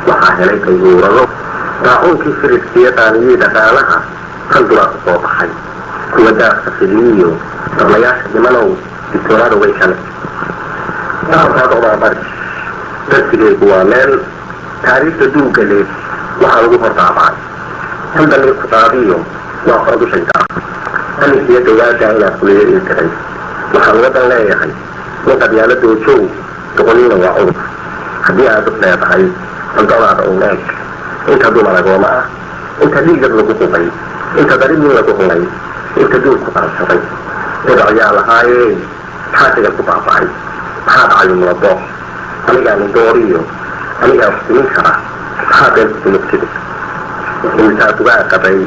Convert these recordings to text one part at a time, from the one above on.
Waxaa helay dayuurado daacuunkii firidkiyo daaniyii dhaqaalaha tan dulaa ku soo baxay kuwa daaqka fidiyiyo dablayaasha dhimanow digtoonaada way kale daankaadobaa. Darsigaygu waa meel taariikhda duugga leh, waxaa lagu hor daabacay tan damiir ku daadiyo waa qora dushayda aminkiyo dawaada inaa fuliyo ii tiray. Waxaan uga dan leeyahay in qabyaalo doojow doqoniina waa cudur. Haddii aad dad leedahay, cuntadaada un eeg inta dumar agooma ah, inta dhiigad lagu qubay, inta daribnin lagu cunay, inta duurku qarsaday dabacyaa lahaayee. Maxaa siga ku baaba'ay? Maxaa dhacay mulaboor? Anigaa nindooriyo anigaa wax timin kara. Maxaa been kutumugtida? Intaa dugaa qabay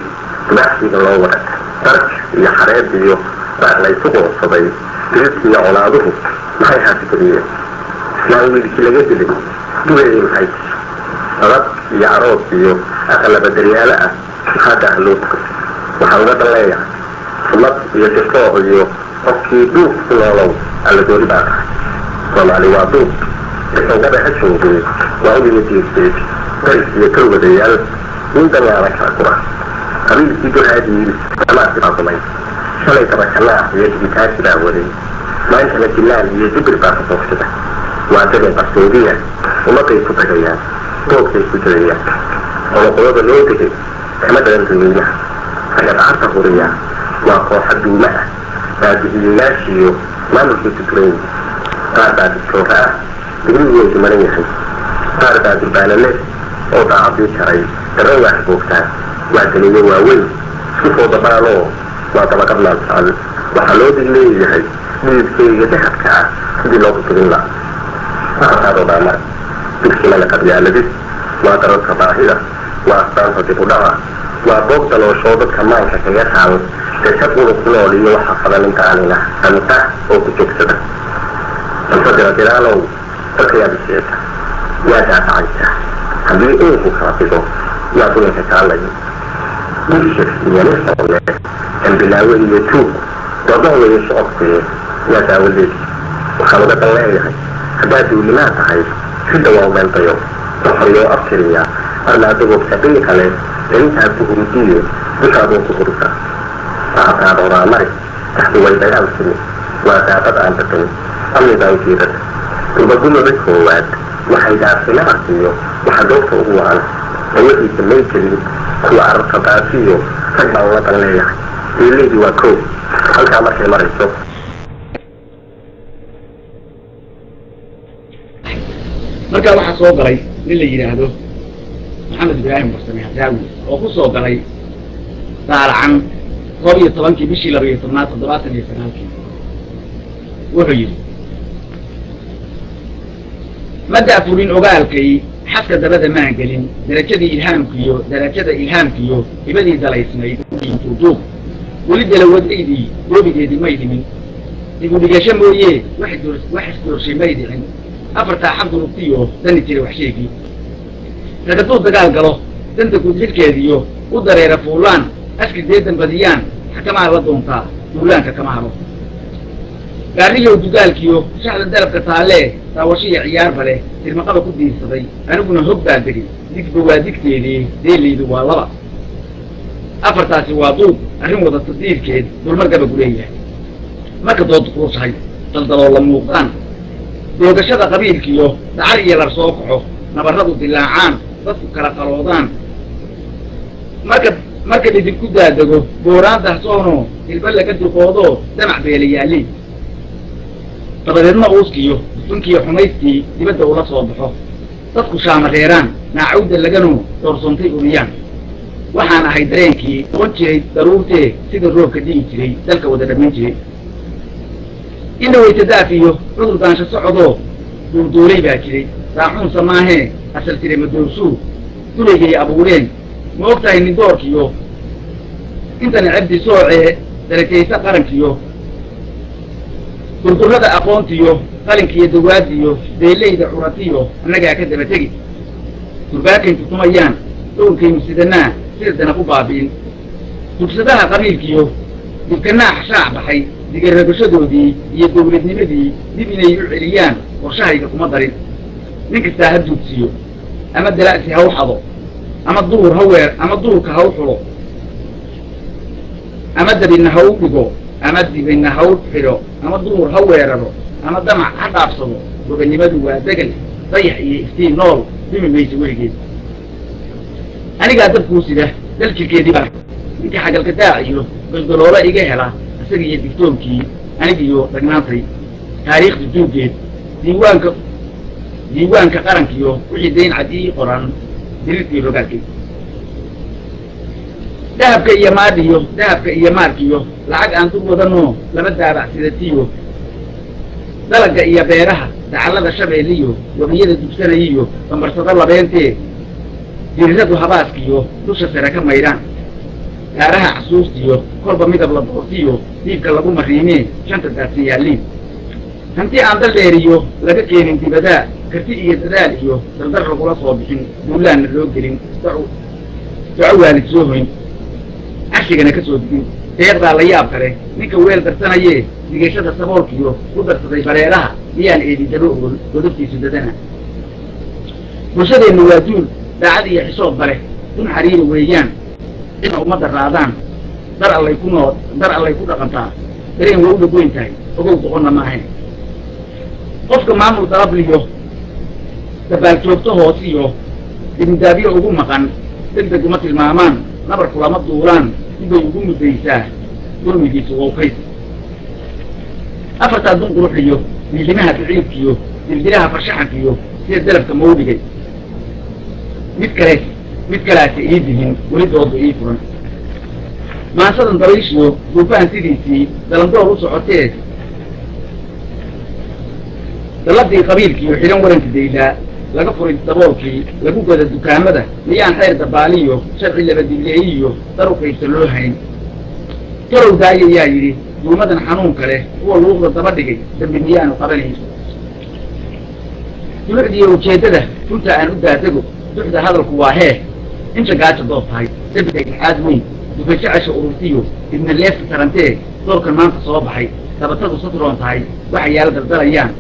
dubaaxsiga loo wadag darg iyo xareed iyo baaq laysu qoodsaday, dirirtiiyo colaaduhu maxay haasigeliyeen? Islaan wiilkii laga dilay dugeedii maxay tisho? Dadab iyo aroos iyo aqalaba daryaalo ah maxaa daaha loo tukay? Waxaan uga dan leeyahay sumad iyo sirtooc iyo qofkii duug ku noolow alla dooli baa tahay. Soomaali waa duub isangaba ha joogee, waa udiga diirteed daris iyo kalwadayaal nin danyaana kala gura. Qabiilkii durhaadiil damaasi baa dumay shalay, dabakalaac iyo digitaasi baa waday, maantana jilaan iyo jibir baa kasoogsada. Waa dabin qarsoodiya, ummadday ku dagayaan, doogtay ku dagayaan. Qoloqolada loo degay kama dhalan dadweynaha. Ragga dacarta huriya waa kooxa duuma ah, baabi'iyayaashiyo maamulkay ku duran yihin. Qaar baa digtoora ah, digrigeedu maran yahay. Qaar baa durbaanale oo daacadii jaray darro waa xagoogtaa. Waa daliyo waaweyn isku soo dabaaloo waa dabaqabnaan jecel. Waxaa loo dig leeyahay dhididkayga dahabka ah sidii loo tutubin la afartaadoo dhaamar. Dugsimana qabyaaladid waa dararka baahida, waa astaanta dib u dhaca, waa boog dalooshoo dadka maanka kaga taal dashad udug nool iyo waxaa qaban inta aanina anta oo ku joogsada. Balse diradiraalow dadkayaad isheeta waa daafacaysa haddii uunku kala digo, waa dulanka kaalay bulshir iyo nin xoole dambilaawe iyo tuug dodoon weeye socodkuye, waa daawaleedi. Waxaan uga dan leeyahay haddaad duulimaa tahay si dhawaa meeldayo waxaa abtiriya armaadagoo saqiiqa leh darintaad ku hurudiyo dushaaduu ku hurta aataad oraamari taxdu way dagaal timi. Waa daaqad aan baqin amnigaa ujeedada durbagumada koowaad waxay daafinaarkiyo waxa goobta ugu wacan dawaciisa may gelin kuwa ararka baafiyo. Rag baan uga dan leeyahay deeleydii waa koow halkaa markay marayso. Markaa waxaa soo galay nin la yidhaahdo Maxamed Ibraahim Warsame Hadraawi oo ku soo galay daalacan 11-kii bishii 12aad 79-kii. Wuxuu yidhi: ma da'furin ogaalkay xaska dabada maan gelin darajadii ilhaamkiyo darajada ilhaamkiyo hibadii dalaysnayd duuduub weli dalawadaydii goobigeedii may dhimin, dib u dhigasho mooye wax isdoorshay may dhicin. Afartaa xab durugtiyo dani jira wax sheegii rag hadduu dagaal galo danta guud xilkeediyo u dareera fuulaan askar deedan badiyaan xakamaa la doontaa duulaanka kama haro. Gaariyow dugaalkiyo shaxda dalabka taallee daawasho iyo ciyaarba leh tirmaqaba ku diirsaday, aniguna hog baan degay, digba waa digteedii, deelaydu waa laba. Afartaasi waa duub arrin wadata diirkeed dulmar gabagu leeyahay. Marka dood kuushahay daldaloola muuqdaan doogashada qabiilkiyo dacar iyo lar soo kaxo, nabarradu dilaacaan, dadku kala qaloodaan, marka dhidib ku daadego, booraan dahsoonoo hilba laga duqoodoo damac beelayaaliin, dabadeedna uuskiyo dufunkiiyo xumaystii dibadda ula soo baxo, dadku shaamareeraan, naacawda laganoo doorsoontay uriyaan. Waxaan ahay dareenkii noqon jiray daruurtee sida roobka di'i jiray dalka wada dhammayn jiray. Indhaweyta daaf iyo cudur daansho socodoo duurduuray baa jiray, daacuunsa maahee asal jiray madoorsuu dulaygay abuureen. Ma og tahay nindoorkiyo intana cebdi soocee darajaysa qarankiyo durdurrada aqoontiyo qalinkiiyo dawaadiyo deelayda curatiyo annagaa ka daba tegi durbaakay tutumayaan. Dowrkaynu sidanaa sida dana ku baabi'in dugsadaha qabiilkiyo dibkanaa xashaac baxay digarabashadoodii iyo dawladnimadii dib inay u celiyaan qorshahayga kuma darin. Nin kastaa ha duugsiyo ama dala'si ha u xado ama duhur ha weer ama duhurka ha u xulo ama dabinna ha u dhigo ama dibinna ha u xidho ama duhur ha weeraro ama damac ha dhaafsado. Gobonnimadu waa degal dayax iyo iftiin nool dumi mayso weligeed. Anigaa dabkuu sida daljirkeedii baa ninka xagalka daac iyo goldoloola iga hela isaga iyo digtoonkii anigiyo dhagnaantay taariikhda duuggeed diiwaanka qarankiyo wixii dayn cad ii qoran dirirtii rogaalkay. Dahabka iyo maadhiyo dahabka iyo maarkiyo lacag aan dul wadanoo laba daabac sidatiyo dalagga iyo beeraha dacallada shabeelliyo webiyada dugsanayiyo bambarsado labeentee diriradu habaaskiyo dusha sare ka maydhaan gaaraha casuustiyo kolba midab la doortiyo diibka lagu mariimee shanta daadsan yaalliin. Hanti aan daldheeriyo laga keenin dibadaa karti iyo dadaal iyo dardar lagula soo bixin duulaanna loo gelin duco waalid soo hoyn cashigana ka soo digin. Deeqdaa la yaab kale ninka weel darsanayee digashada saboolkiyo ku darsaday bareeraha miyaan eedi daba ogol godobtiisu dadana. Bulshadeennu waa duul daacad iyo xishood bale dun xariiri weeyaan ina ummadda raadaan dar allay ku noo dar allay ku dhaqantaa dareen waa u dhagoyn tahay ogow doqonna ma ahayn. Qofka maamul dalabliyo dabaal joogto hoosiyo dibindaabyo ugu maqan degdeg uma tilmaamaan nabarku lama duulaan dibay ugu muddaysaa dulmigiisu wowkays. Afartaa dun quruxiyo diilimaha daciifkiyo dildiraha farshaxankiyo sida dalabka mawdhigay mid kale mid kalaase ii dihin weli doodu ii furan. Maansadan dabayshiyo duufaan sidiisii dalandoor u socotee dalladii qabiilkiiyo xidhan waranka daylaa laga furay daboolkii lagu gada dukaamada miyaan xeer dabaaliyo sharci labadileeyiyo daru qaybsa loo hayn. Torow daaya yaa yidhi duumadan xanuun kale kuwa luuqda daba dhigay dambi miyaanu qabanayn. Dulucdiiyo ujeeddada runta aan u daadego duxda hadalku waa hee inta gaaja doob tahay dembiga ilxaad weyn dufasho casha ururtiyo ibna leefta tarantee doorkan maanta soo baxay dabatadu satroon tahay waxa yaala daldalayaan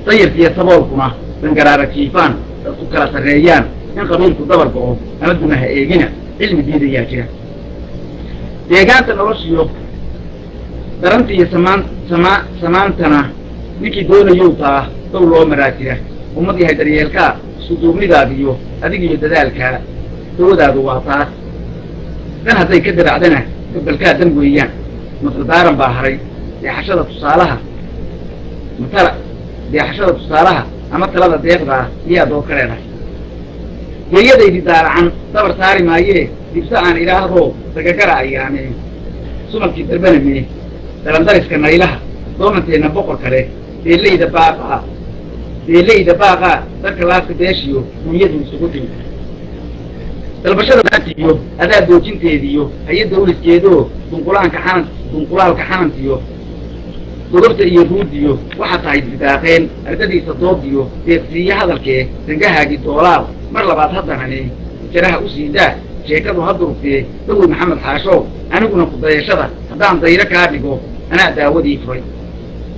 dayarkiiyo saboolkuna dangaraara jiifaan dadku kala sarreeyaan in qabiilku dabar go'o ama dumaha eegina cilmi diidayaa jira. Deegaanta noloshiyo darantiiyo samaan samaa samaantana ninkii doonayou taa dow loo maraa jira. Ummad yahay daryeelkaa isku duubnidaadiyo adigiyo dadaalkaa dawadaadu waa taas. Dan hadday ka dabacdana gabalkaa dan weeyaan masdardaaran baa haray deexashada tusaalaha matala deexashada tusaalaha ama talada deeqdaa miyaa dood ka leedahay. Geeyadaydi daaracan dabar saari maayee dibse aan idhaahdoo dagagara ayaamee sumalkii darbanamee dalandariska naylaha doonanteenna boqor kale deellayda baaqaa deellayda baaqaa darka laaska beeshiyo dunyadu isugu timi. Dalbashada iyo adaa doojinteediyo hay-adda uliskeedoo dunqulaanka xanan dunqulaalka xanantiyo dogobta iyo ruudiyo waxaa tahay didaaqeen ardadiisa doodiyo deeqsiiye hadalkee dangahaagii doolaal mar labaad haddanani jaraha u sii daa sheekadu ha durugtee dhawoy Maxamed Xaashow aniguna kudayashada haddaan dayro kaa dhigo anaa daawadii furay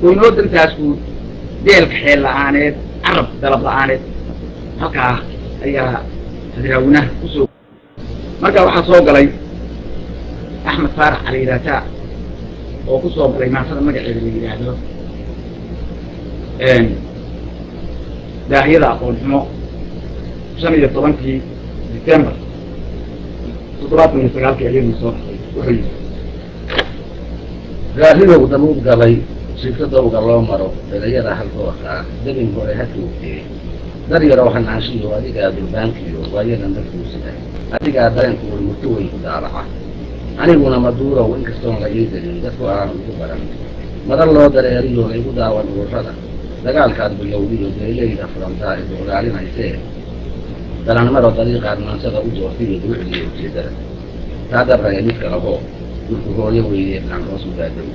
goynoo dantaasku deelka xeel la'aaneed carab dalab la'aaneed. Halkaa ayaa hadraawinaha kusoo markaa waxaa soo galay Axmed Faarax Cali Yidhaataa oo ku soo galay maansada magaceeda la yidhaahdo daahiyada aqoon xumo 15-kii December 79-kii ayadii soo baxday. Wuxuu yidhi Gaaridow dabuub galay shirkadowga loo maro erayada haldoorka ah dabin hore ha toogtee dar yarow hanaanshiyo adigaa durbaankiyo waayadan dadkuusida adigaa dareenku warmurto weyn ku daalaca aniguna maduurow inkastoon la ii darin dadku aan igu baran madar loo dareeriyo laygu daawan ururada dagaalkaad bilowdiyo deelayda furantaa idu ogaalinaysee dalanmaro dariiqaad maansada u doortiyo durucdiiyo ujeeddada taa darraya mid kalahoo dhulku hooyo weeye aan hoos u daadaw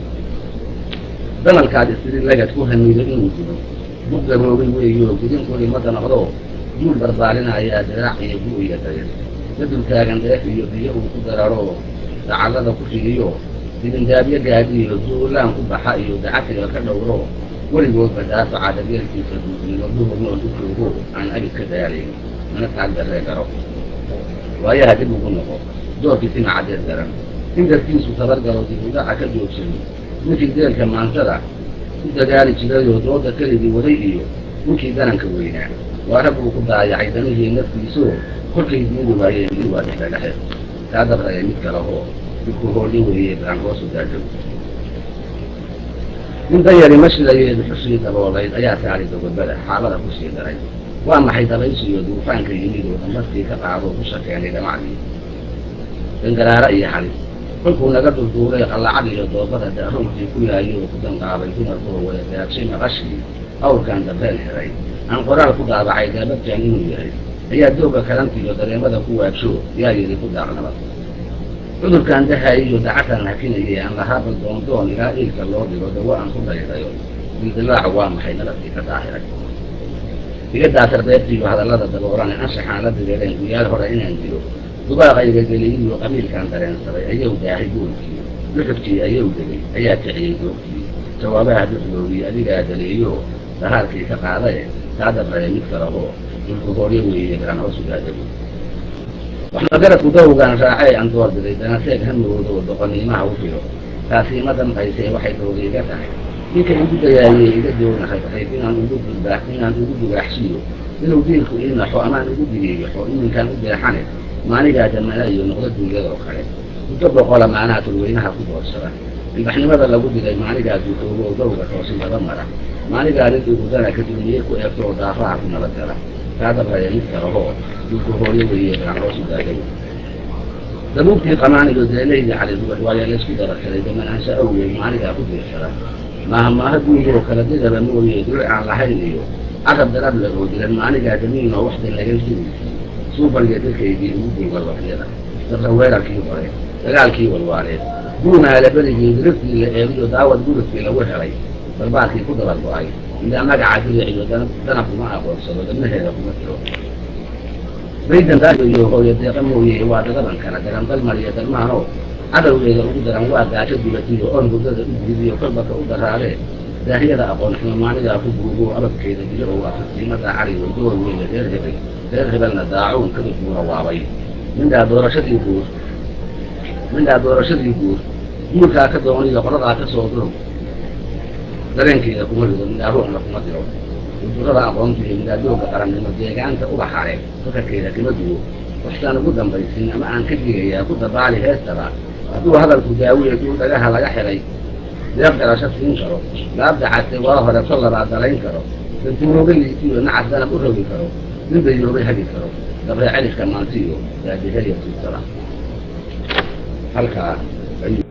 dalalkaad istiri lagad ku hamido inuu gudo bug gaboobay weeyo gudinkoodii ma danaqdoo duul barbaarinaayaa diraac iyo gu iyo dayar La dul taagan dheef iyo biyo uu ku dararo, dacallada ku fidiyo, dibindaabyo gaadhiyo, duulaan ku baxa iyo dacatiga ka dhowro, weligoodba daafaca daryeelkiisa duudnimo, duhur nool u joogo aan abid ka daalayn, mana taag darree garo. Waayaha dib ugu noqo doorkii tima caddeed garan in darkiisu tabargalo, dib u dhaca ka joogsado, ninkii deelka maansada ku dadaali jirayoo dooda keligii waday iyo ninkii dananka weynaa, waa rag uu ku daayacay danihii naftiisoo kolkay diidi waayeen mid waa dhexdhexdhexe. Kaa dabraya mid kalehoo dibku hoolyo weeye gacan hoosu daajow. Nin dayari ma shilayee duxushii daboolayd ayaa saaray dogobada xaabada ku sii daray. Waa maxay dabaysiyo duufaanka yimid oo dambaskii ka qaadoo dusha keenay dhamacdii gangaraara iyo xalis kolkuu naga durduuray qallacad iyo doobada daaroonkii ku yaayo oo ku danqaabay dumarkoo wada daadshay maqashii awrkan dabreen xiray aan qoraal ku daabacay daabadkan inuu yahay ayaa dooga kalantiiyo dareemada ku waabsho yaa yidhi ku daaqnabad. Cudurkan dahay iyo dacataan hakinayay aan lahaabal doondoon ilaa iilka loo dhigo dawo aan ku daydayo dildilaacu waa maxay nabadkii ka daahiray iga daasar beebtiiyo hadallada daboolane anshaxaan la direereen guyaal hore inaan dilo dubaaqayga geliyiyo qabiilkaan dareensaday ayuu daahay goolkii luxudkii ayuu degay ayaa kiciyey doogtii jawaabaha duxdoodii adigaa daleeyo dahaarkii ka qaadaye kaa dabraya mid kalehoo dulku hooryo weeye garan hoosu daadago. Waxna garadku dawgaan raacee aan doorbiday danaseeg hamoodo doqoniimaha u filo taasi ima damqaysee waxay dooda iga tahay ninka igu dayaayey iga doona rayrayb inaan ugu dulbaa inaan ugu dubaaxsiiyo inuu diilku ii naxo amaan ugu digeeyaxo iminkaan u deexane maanigaa damana iyo noqdo duunyadoo kale muddo boqola maanaha tulweynaha ku doorsada ilbaxnimada lagu dilay maanigaa duutoogo oo dawga toosin daba mara maanigaa nin igudana ka duuniye ku eegto oo daafaha ku nabadgala kaa dabraya mid kalehoo dulku hooryo weeye garan hoosu daadago. Dabuubtii qamaan iyo deelaydii cali ruux waayaa laysku darasaday damanaansha awgeed maanigaa ku diirsada maaha maaha guuroo kala didaba mooye duluc aan lahayn iyo carab darab la oo dilan maanigaa damiin oo waxdan laga sugaysay suubange dadkaygii ugu duugal waqyada dabra weerarkii hore dagaalkii walwaaleed guumaala berigii diriftii la eegiyo daawad gurufkii lagu helay barbaarkii ku dabar go-ay ilaa magaca diric iyo dana kuma aqoonsado dabnaheeda kuma tiro baydan iyo hooyo deeqa mooye waa dadaban kala daran dalmariyo dalmaanoo cadowgeeda ugu daran waa gaajo dubatiyo oon hurdada u diidiyo kolbaka u daraaree daahiyada aqoon xumo maanigaa ku buugo ababkeeda dilo oo afasiimada cariyo door weeye reer hebel reer hebelna daacuun kada buura waabay mindhaa doorashadii guur mindhaa doorashadii guur guurkaa ka dooniyo qoladaa ka soo durug dareenkeeda kuma rido mindhaa ruuxna kuma diro udurada aqoontiiyo mindhaa dooga qarannimo deegaanta ubaxale fakarkeeda kama duwo waxsaan ugu dambaysin ama aan ka digayaa ku dabaali heestaba hadduu hadalku daawiya duu dhagaha laga xiray deeq garasho siin karo laabdacase waa hore kol labaad dalayn karo dantuurooga liitiyo nacas danab u rogi karo nin bayoobay hagi karo dabree celiska maantiyo daadiheliya tuugsada halkaa ayuu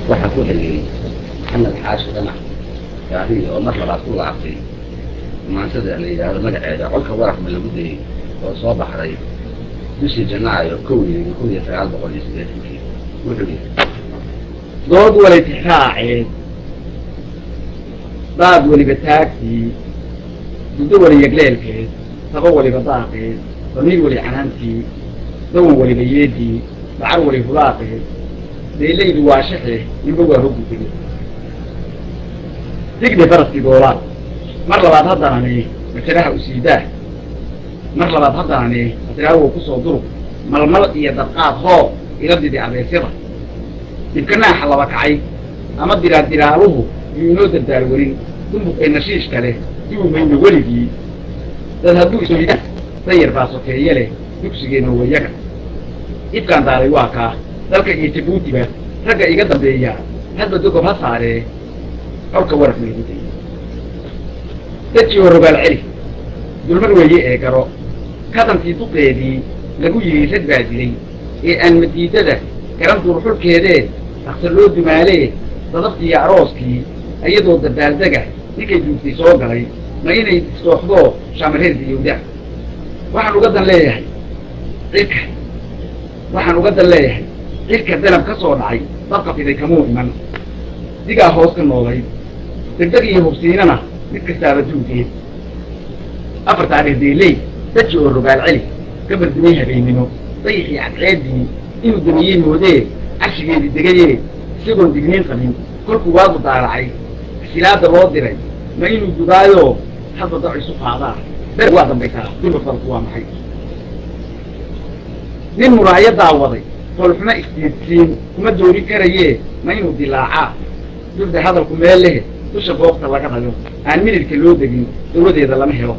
waxaa ku xigay Maxamed Xaashi Dhamac Gaariye oo mar labaad ku laabtay maansada la yidhaahdo magaceeda Colka Warafma lagu dayey oo soo baxday bishii Janaayo 1-deedii 1980-kii. Wuxuu yidhi: Dood wali tixraaceed, baab weliba taagtii, muddo wali yagleelkeed, tabo waliba daaqeed, damiir wali canaantii, dawan waliba yeedii, dacar wali hulaaqeed, deelaydu waa shaxe ninba waa hoggu tegey digni faraskii goolaad. Mar labaad haddanani matiraha usiidaa, mar labaad haddanani matiraawow kusoo durug malmal iyo dabqaad hoo ila didi abeesyada dhibka naaxa laba kacay ama diraadiraaluhu yuu inoo dardaar warin dumbuqay nashiish kale dubi mayno weligii dad hadduu isoyaan dayar baa sokeeye leh dugsigeenna wayaga ibkaan daaray waa kaa dalka iyo Jabuutiba ragga iga dambeeya hadba dogob ha saaree colka waraf maygu dayay dajii horogaal celi dulmar weeye ee garo kadankii duqeedii lagu yidhi rag baa dilay ee aan madiidada garan duurxulkeedee dhaqsa loo dumaalee dadabtiiyo arooskii iyadoo dabaaldega ninkay duugtay soo galay ma inay istooxdoo shaamareer diyowda. Waxaan uga dan leeyahay cirka, waxaan uga dan leeyahay cirka danab ka soo dhacay, dabka fiday kamuu iman, digaa hoos ka noolay, degdeg iyo hubsiinana mid kastaaba duugeed. Afartaa dhehdeeley daji oo rogaal celi ka bardimay habeennimo, dayixii cadceeddii inuu damiyey moodee, carshigeedii degayee, isagoon digniin qabin kolkuu waagu daalacay, silaada loo diray ma inuu dugaayoo hadba dac isu qaadaa? Ber waa dambaysaa, durba falku waa maxay? Nin muraayadaa waday foolxumo isdiidsiin kuma doori karayee, ma inuu dilaacaa? Durda hadalku meel leh, dusha boogta laga dhayo, aan minidka loo degin, dawadeeda lama helo.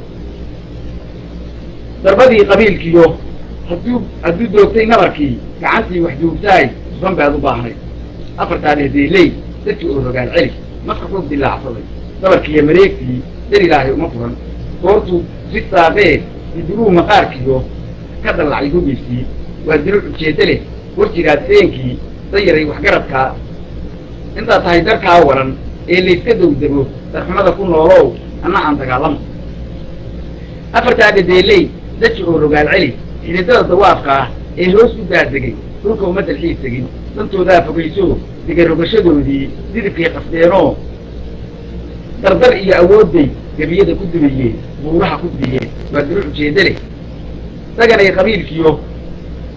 Darbadii qabiilkiyo hadduu doogtay nabarkii, gacantii wax duugtaay, dufan baad u baahnay. Afartaa dhehdeeley dadkii oo rogaal celi, maska ku dilaacsaday dabarkiiyo mareegtii, dar ilaahay uma furan. Goortuu risaaqee diduruhu maqaarkiyo ka dallacay hugiisii, waa diluc ujeeddo leh, war jiraad seenkii dayaray waxgaradkaa. Intaad tahay darkaa waran ee layska dowdego, darxumada ku noolow, anna aan dagaalamo. Afartaa dhehdeeley daji oo rogaal celi, xididada dawaafka ah ee hoos u daadegay, dhulka uma dalxiis tegin, dantoodaa fogayso, digarogashadoodii didibkay qasdeenoo, dardar iyo awoodday gebiyada ku dumiyeen, buuraha ku diyeen, waa diluc ujeeddo leh. Daganay qabiilkiyo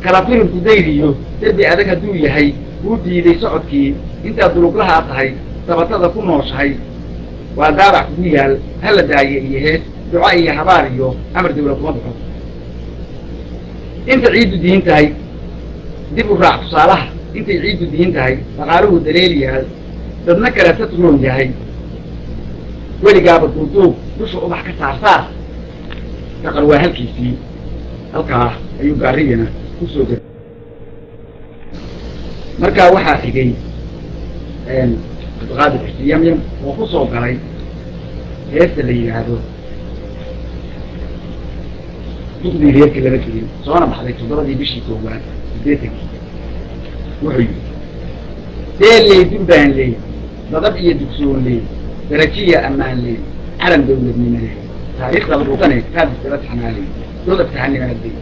kala firimku dayriyo, derbi adag hadduu yahay kuu diiday socodkii, intaad duluglahaa tahay, sabatada ku nooshahay, waa daabac kugu yaal. Hala daaye iyo hees, duca iyo habaar iyo amar dawla kuma baxo. Inta ciiddu diin tahay dib u raac tusaalaha, intay ciiddu diin tahay, dhaqaaluhu daleel yahay, dadna kale satroon yahay, weligaaba duuduub dusha ubax ka saarsaar, daqar waa halkiisii. Halkaa ayuu gaariyana ku soo gel. Markaa waxaa xigay Cabdiqaadir Xirsi Yamyam oo ku soo galay heesta la yidhaahdo Duqdii Reerka Lama Gelin, soona baxday 7dii bishii 1aad 80-kii. Wuxuu yidhi: deelley, durbaanley, dadab iyo dugsoonley, darajiya ammaanley, calan dawladnimale, taariikhda luqane kaadisdaba taxnaaley, dodab tahanimaadey,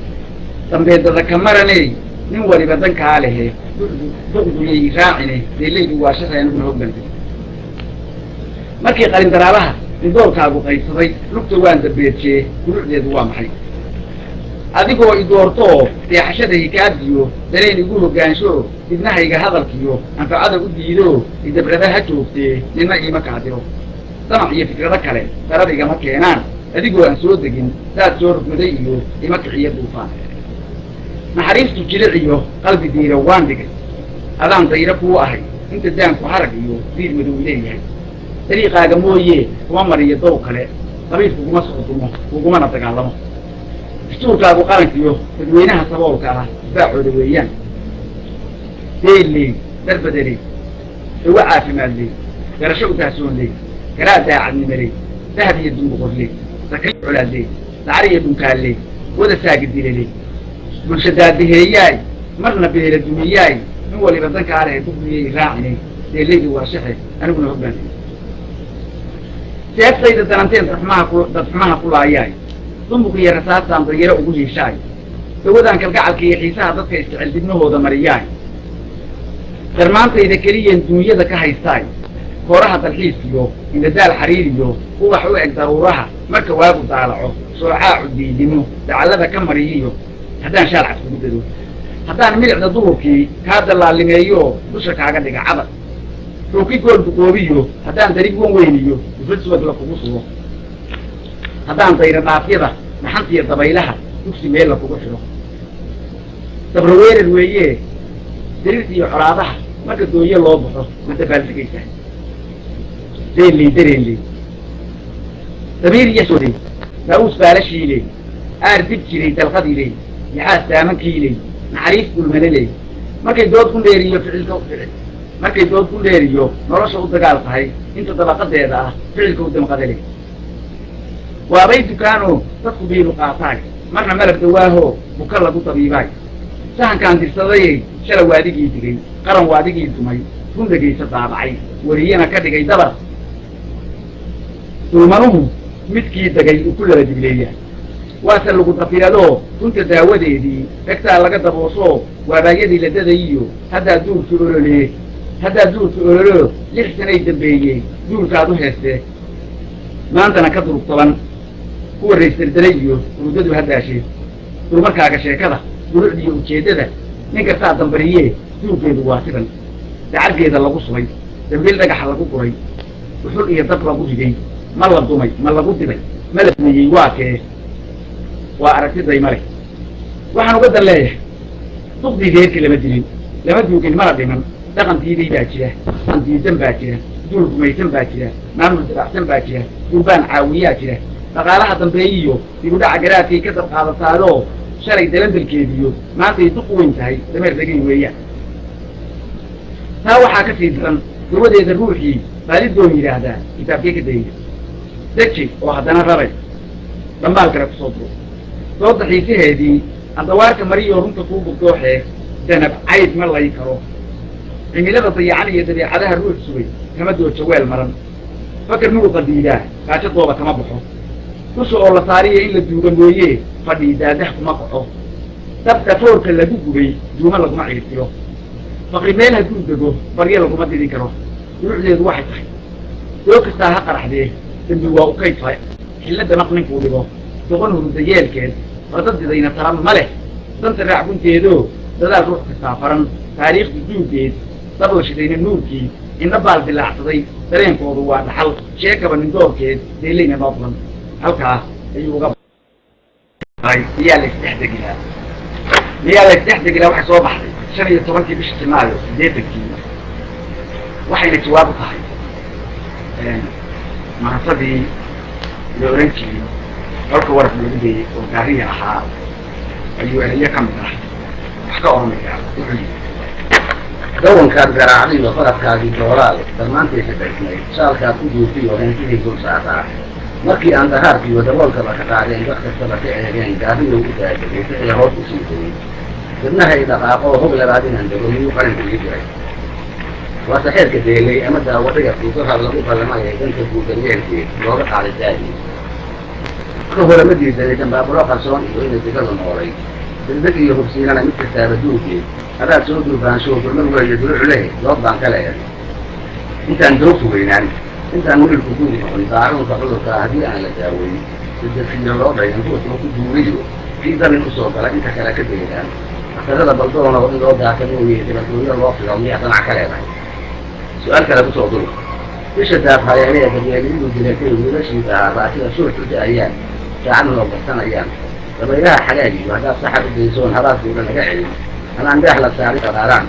dambeedada ka maraney, nin waliba dankaa lehe, duqduyay raacine, deeleydu waa sharey, aniguna hoggantay. Markii qalin daraabaha indoorkaagu qaybsaday, lugta waan dambeejee, gulucdeedu waa maxay? Adigoo idoortoo seexashada hikaadiyo dareen igu hoggaansho, dibnahayga hadalkiyo anfacada u diidoo, idabrada ha joogtee, nina iima kaadiro. Damac iyo fikrado kale darab igama keenaan, adigoo aan soo degin daad soo rugmaday iyo ima kiciyo duufaan. Naxariistu jiliciyo qalbi diira waan dhigay, adaan dayro kuu ahay, inta daanku harag iyo diir madow leeyahay. Dariiqaaga mooyee kuma mariyo dow kale, qabiil kuguma socdumo, kugumana dagaalamo. Dastuurkaagu qarankiyo dadweynaha saboolka ah difaacooda weeyaan. Deelley, darbadeley, dawo caafimaadley, garasho u dahsoonley, garaa daacadnimaley, dahab iyo dumboqorley, sakay colaadley, dacar iyo dhunkaalley, wada saagidileley, bulsha daadiheeyaay, marna beela dumiyaay, nin waliba dankaa lehe, duqdiyay raacine, deeleydu waa shaxe, aniguna hoggaantay. Seeftayda dananteen dadxumaha ku laayaay, dumbuq iyo rasaastaan danyaro ugu hiishaay, dawadaan kalgacalka iyo xiisaha dadka isjecel dibnahooda mariyaay, darmaantayda keliyan duunyada ka haystaay, kooraha dalxiiskiyo indadaal xariiriyo ubax u eg daruuraha marka waagu daalaco, soocaacu diidimo dacallada ka mariyiyo, haddaan shaalcad kugu dado, haddaan milicda duhurkii kaa dallaalimeeyo, dusha kaaga dhiga cadar ruuki gool duqoobiyo, haddaan darig wan weyniyo dufad subag la kugu sugo, haddaan dayra dhaafyada maxantiyo dabaylaha dugsi meel la kugu xidho, dabra weerar weeye dariirta iyo colaadaha marka doonya loo baxo, ma dabaaldegaysaa? Deelley, dareenley, dabiir iyo daa'uus baalashiiley, aar dib jiray dalqadiiley, yaxaas daamankiiley, naxariis dulmanaley, markay dood ku dheeriyo ficilka, markay dood ku dheeriyo nolosha u dagaal tahay, inta dabaqadeeda ah ficilka u damqadaley, waabay dukaanoo dadku biilu qaataay, marna malab dawaahoo buka lagu dabiibaay, sahankaan dirsadayay shala waadigii digay, qaran waadigii dumay, run dhegaysa daabacay, weriyana ka dhigay dabar, dulmanuhu midkii dagay uu ku laba dibleeya. Waase lagu dafiradoo runta daawadeedii dhegtaa laga daboosoo waabaayadii la dadayiyo haddaa duurka ololee, haddaa duurka ololoo 6 sanay dambeeyey duurkaad u heeste. Maantana ka durug toban kuwa raysdardaray iyo urudadu haddaashee. Durmarkaaga sheekada durucdiiyo ujeeddada nin kastaa dambariyee, duurkeedu waa sidan: dacargeeda lagu subay, dambiil dhagaxa lagu guray, uxul iyo dab lagu riday, ma la dumay, ma lagu dibay, ma la dumiyey, waa kee? Waa aragti daymale. Waxaan uga dan leeyahay duqdii reerkii lama dilin, lama duugin, mana dhiman. Dhaqan diiday baa jira, dhaqan diidan baa jira, duul gumaysan baa jira, maamul dabacsan baa jira, durbaan caawiyaa jira. Dhaqaalaha dambeeyiyo dibudhaca garaadkay ka dab qaadataadoo shalay dalandalkeediyo maantay duq u weyn tahay dameer degay weeyaan. Taa waxaa ka sii daran dawadeeda ruuxii baalidoon yidhaahdaa kitaabkee ka dayaya deji oo haddana raray dhambaal kale kusoo duro dooda xiisaheedii andawaarka mariyoo runta kuu bugdooxee. Danab cayd ma lay karo, cimilada dayacan iyo dabeicadaha ruux sugay kama doojo weel maran. Fakar muruqa diidaa gaajo dooba kama baxo, dusha oo la saariya in la duuga mooyee fadhii daadah kuma kaco. Dab dhafoorka lagu gubay duuma laguma ciribtiro. Faqri meel hadduu dego baryo laguma didi karo. Durucdeedu waxay tahay doo kastaa ha qaraxdee, dambi waa u kayd tahay xilla damaq ninkuu dhigo doqon huruda yeelkeed fardadidayna taran ma leh. Danta raac gunteedoo dadaal ruux kastaa faran, taariikhdu duugeed dab la shidayna nuurkii inna baal dilaacsaday, dareenkoodu waa dhaxal sheekaba nindoorkeed deelayna noo fulan. Halkaa ayuu uga miyaa la isdhex degilaa, miyaa la isdhex degilaa? Waxay soo baxday 15-kii bishii Janaayo 80-kii, waxayna jawaab u tahay mahansadii la oran jiray colka waraf loogu geeyey oo gaariya ahaa. Ayuu erayo ka mid ah wax ka oranayaa. Wuxuu yidhi: Dawankaad garaacday iyo faradkaagii doolaal darmaantay xidhaysnayd, shaalkaad ku duurtay oo heensihii dul saaraa, markii aan dahaarkiiyo daboolkaba ka qaadeen, dad kastaba ka eegeen, gaariyow u daadegay wixii hoos usii degay. Dibnahay dhaqaaqoo hog labaad inaan dego miyuu qaranku ii diray? Waase xeerka deelay ama daawadhigafkii korhad lagu ballamayay danta guudaryeelkeed looga qaaday daadii ka hore. Ma diidanay dambaaburo qarsoon iyo inay digadu noolay degdeg iyo hubsiinana mid kastaaba duugeed. Hadaad soo durbaansho dulmad weeye duluc leh dood baan ka leeyahay. Intaan doogtu weynaan, intaan wiilku duug noqon, daacuunka cudurkaa haddii aan la daaweyn, sidafiyo loo dhayan ruuxuu ku duuliyo kii dabin usoo gala inta kale ka deegaan. Asarada baldoonoo in loo daaka mooye dabadooyo loo filo miyaa danac ka leedahay? Su-aal kale kusoo dul bisha daaf hareeree daryeelidu dilatay, wiilashii dahaa raatida shuux u da-ayaan, saacad noo garsanayaan dabaylaha xagaagiyo. Haddaad saxar u daysoon habaaskuuda laga celin amaan daax la saarin qaraaraan.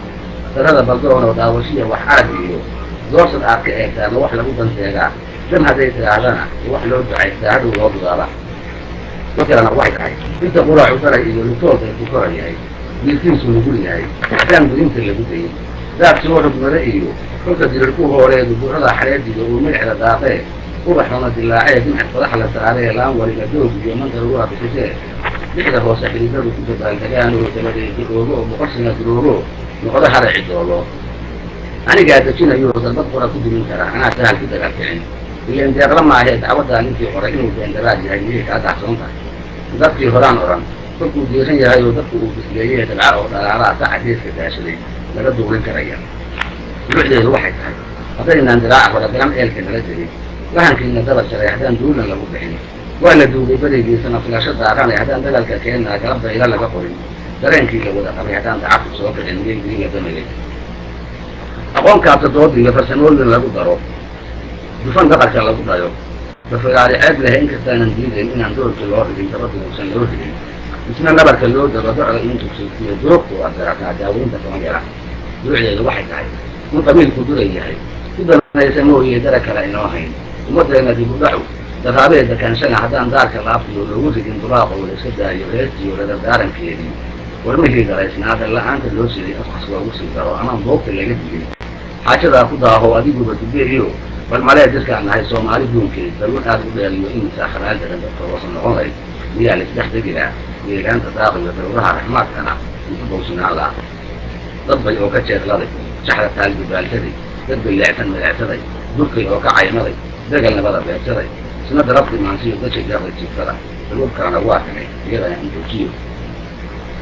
Asarada baldoonoo daawashiya wax arag iyo doorsad aad ka eegtaa ma wax lagu danteegaa? Dam hadday tidhaahdana wax loo ducaystaa hadhow loo dudaaba. Kalena waxay tahay inta quraacu daray iyo lutoolkay ku korayahay, wiilkiisu nugul yahay haddaan gudinta lagu dayin. Daad soo rogmada iyo kolka dirir ku hooree duburada xareediyo uu midicda daaqee, ubaxuna dilaacee, dimcad fadax la saaree, laan waliba doog iyo mandaruura bixisee, bixda hoose xididadu ku dabaaldegaanoo dabadeed oogo oo boqorsina duroogo noqdo haraci doolo. Anigaa dejinayo darbad qora ku dumin kara, anaa sahal ku dagaalkicin ileen deeqla maahee. Dacwaddaa ninkii qoray inuu beendabaad yahay miyay kaa dacsoon tahay? Dadkii horaan odhan kolkuu diiran yahay oo dadku uu bisleeyee dabca oo dhalaalaa saca geeska daashaday laga duurin karaya. Durucdeedu waxay tahay haddaynaan diraaca hore garan eelka nala degin, lahankiina daba jaray haddaan duulan lagu bixin, waa la duugay berigiisana filasho daaranay. Haddaan dagaalka keennaa galab dayla laga qorin, dareenkii la wada qabay haddaan dacabku soo kicin, miyay la damayay? Aqoon kaabta dood iyo farsamooyin lagu daro, dufan dhaqarka lagu dhayo, dafagaari ceeb leh. Inkastaanan diidayn inaan doorkii loo dhigin dabadii uusan loo helin, isna nabarka loo dabo docda in tugsiiyo doogtu waad garataa daaweynta kama yara. Durucdeedu waxay tahay in qabiilku duray yahay ku danaysa mooye dara kale inoo hayn ummaddeena dib u dhacu daraabeeda kaanshana. Haddaan daarka laabtiyo loogu rigin duraaqoo la iska daayo heestiyo ladardaarankeedii, warmihii daraysnaa dal la-aanta loo siday afkas loogu sii daro amaan boogta laga digin. Xaajadaa ku daaho adiguba dubeeyo bal malee dirkaan nahay Soomaali duunkeed balwan aad u dheeriyo imisaa xabaal dagan dadka hoosa noqon layd. Miyaa la isdhex degilaa deegaanta daaqiyo daruuraha raxmaadkana intu bowsinaan laa? Dadbay oo ka jeedladay jaxda taalgubaalsaday, dad bay leecsan maleecsaday, durkay oo ka caymaday, degal nabada beegsaday. Isna darabti maansiyo dashay deeqda jiiftada daluub kalena waa kane iyadana andoojiyo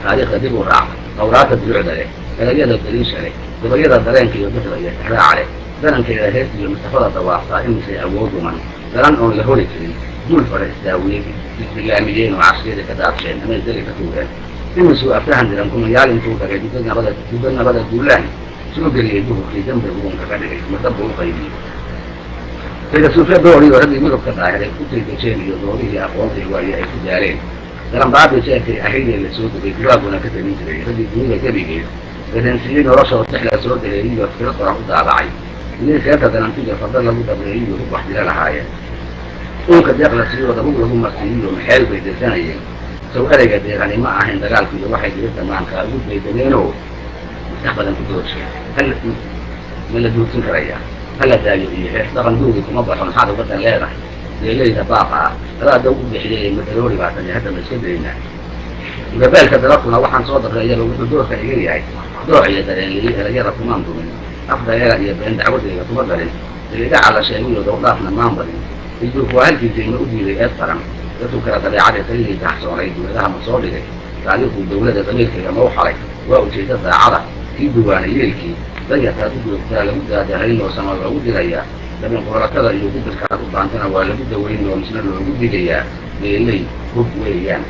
taariikhda dib u raac qawraata dulucda leh erayada daliisha leh gabayada dareenka iyo bixda iyo tixraaca leh danankeeda heesta iyo masafada dawaaftaa imisay awood luman daran oon la hori karin duul fara isdaawiyey isbilaamiyeen oo carshiyada ka daadsheen ama isdali ka tuureen imisuu aftahan diran kumayaal intuu dhagay duddo nabada duulaan soo geliyey duhurkii dambe uunka ka dhigay madabbu u qaybiyey faylasuufya dooriyo raggii midabka daahiray ku taydajeen iyo doorihii aqoontii waaye ay ku daaleen daranbaadii jeerkay ahaydee la soo degay duraaguna ka tabin jiray raggii dunida gebigeed dareensiiyey noloshoo tix la soo daleeliyo fikro qoran u daabacay inay seerta darantiga farda lagu dabreeyiyo hub wax dila lahaayeen uunka deeq la siiyo dabug lagu marsiiyiyo maxeel bay dirsanayeen sow ereyga deerani ma ahayn dagaalku iyo waxay dirita maankaa ugu daydaneenoo maskax badan ku doorsheen hal ma la duursin karayaa hala daayo iyo hees dhaqan duugi kuma baxo maxaad ugadan leedahay leeleyda baaqa ah adaa dow u bixiyay madaroori baa tani hadda ma iska daynaa gabeelka dalabkuna waxaan soo dabreeyaba wuxuu doorka iga yahay dooc iyo dareenliyi erayada kumaan dumin af dareera iyo been dacwadeyda kuma darin daliidhaca la sheegayo dowdhaafna maan badin isduurku waa halkiisay ma u diiday eed qaran dadku kala dabeecada talihii taxsoonay dowladaha ma soo dhigay taariikhuu dowlada damiirkayga ma u xalay waa ujeeda daacada kii duwaana yeelkii dayartaad u joogtaa lagu daadahayn oo sama loogu dirayaa dabin qoratada iyo gubirkaad u baantana waa lagu dawayn oo misna loogu digayaa meeley hub weeyaan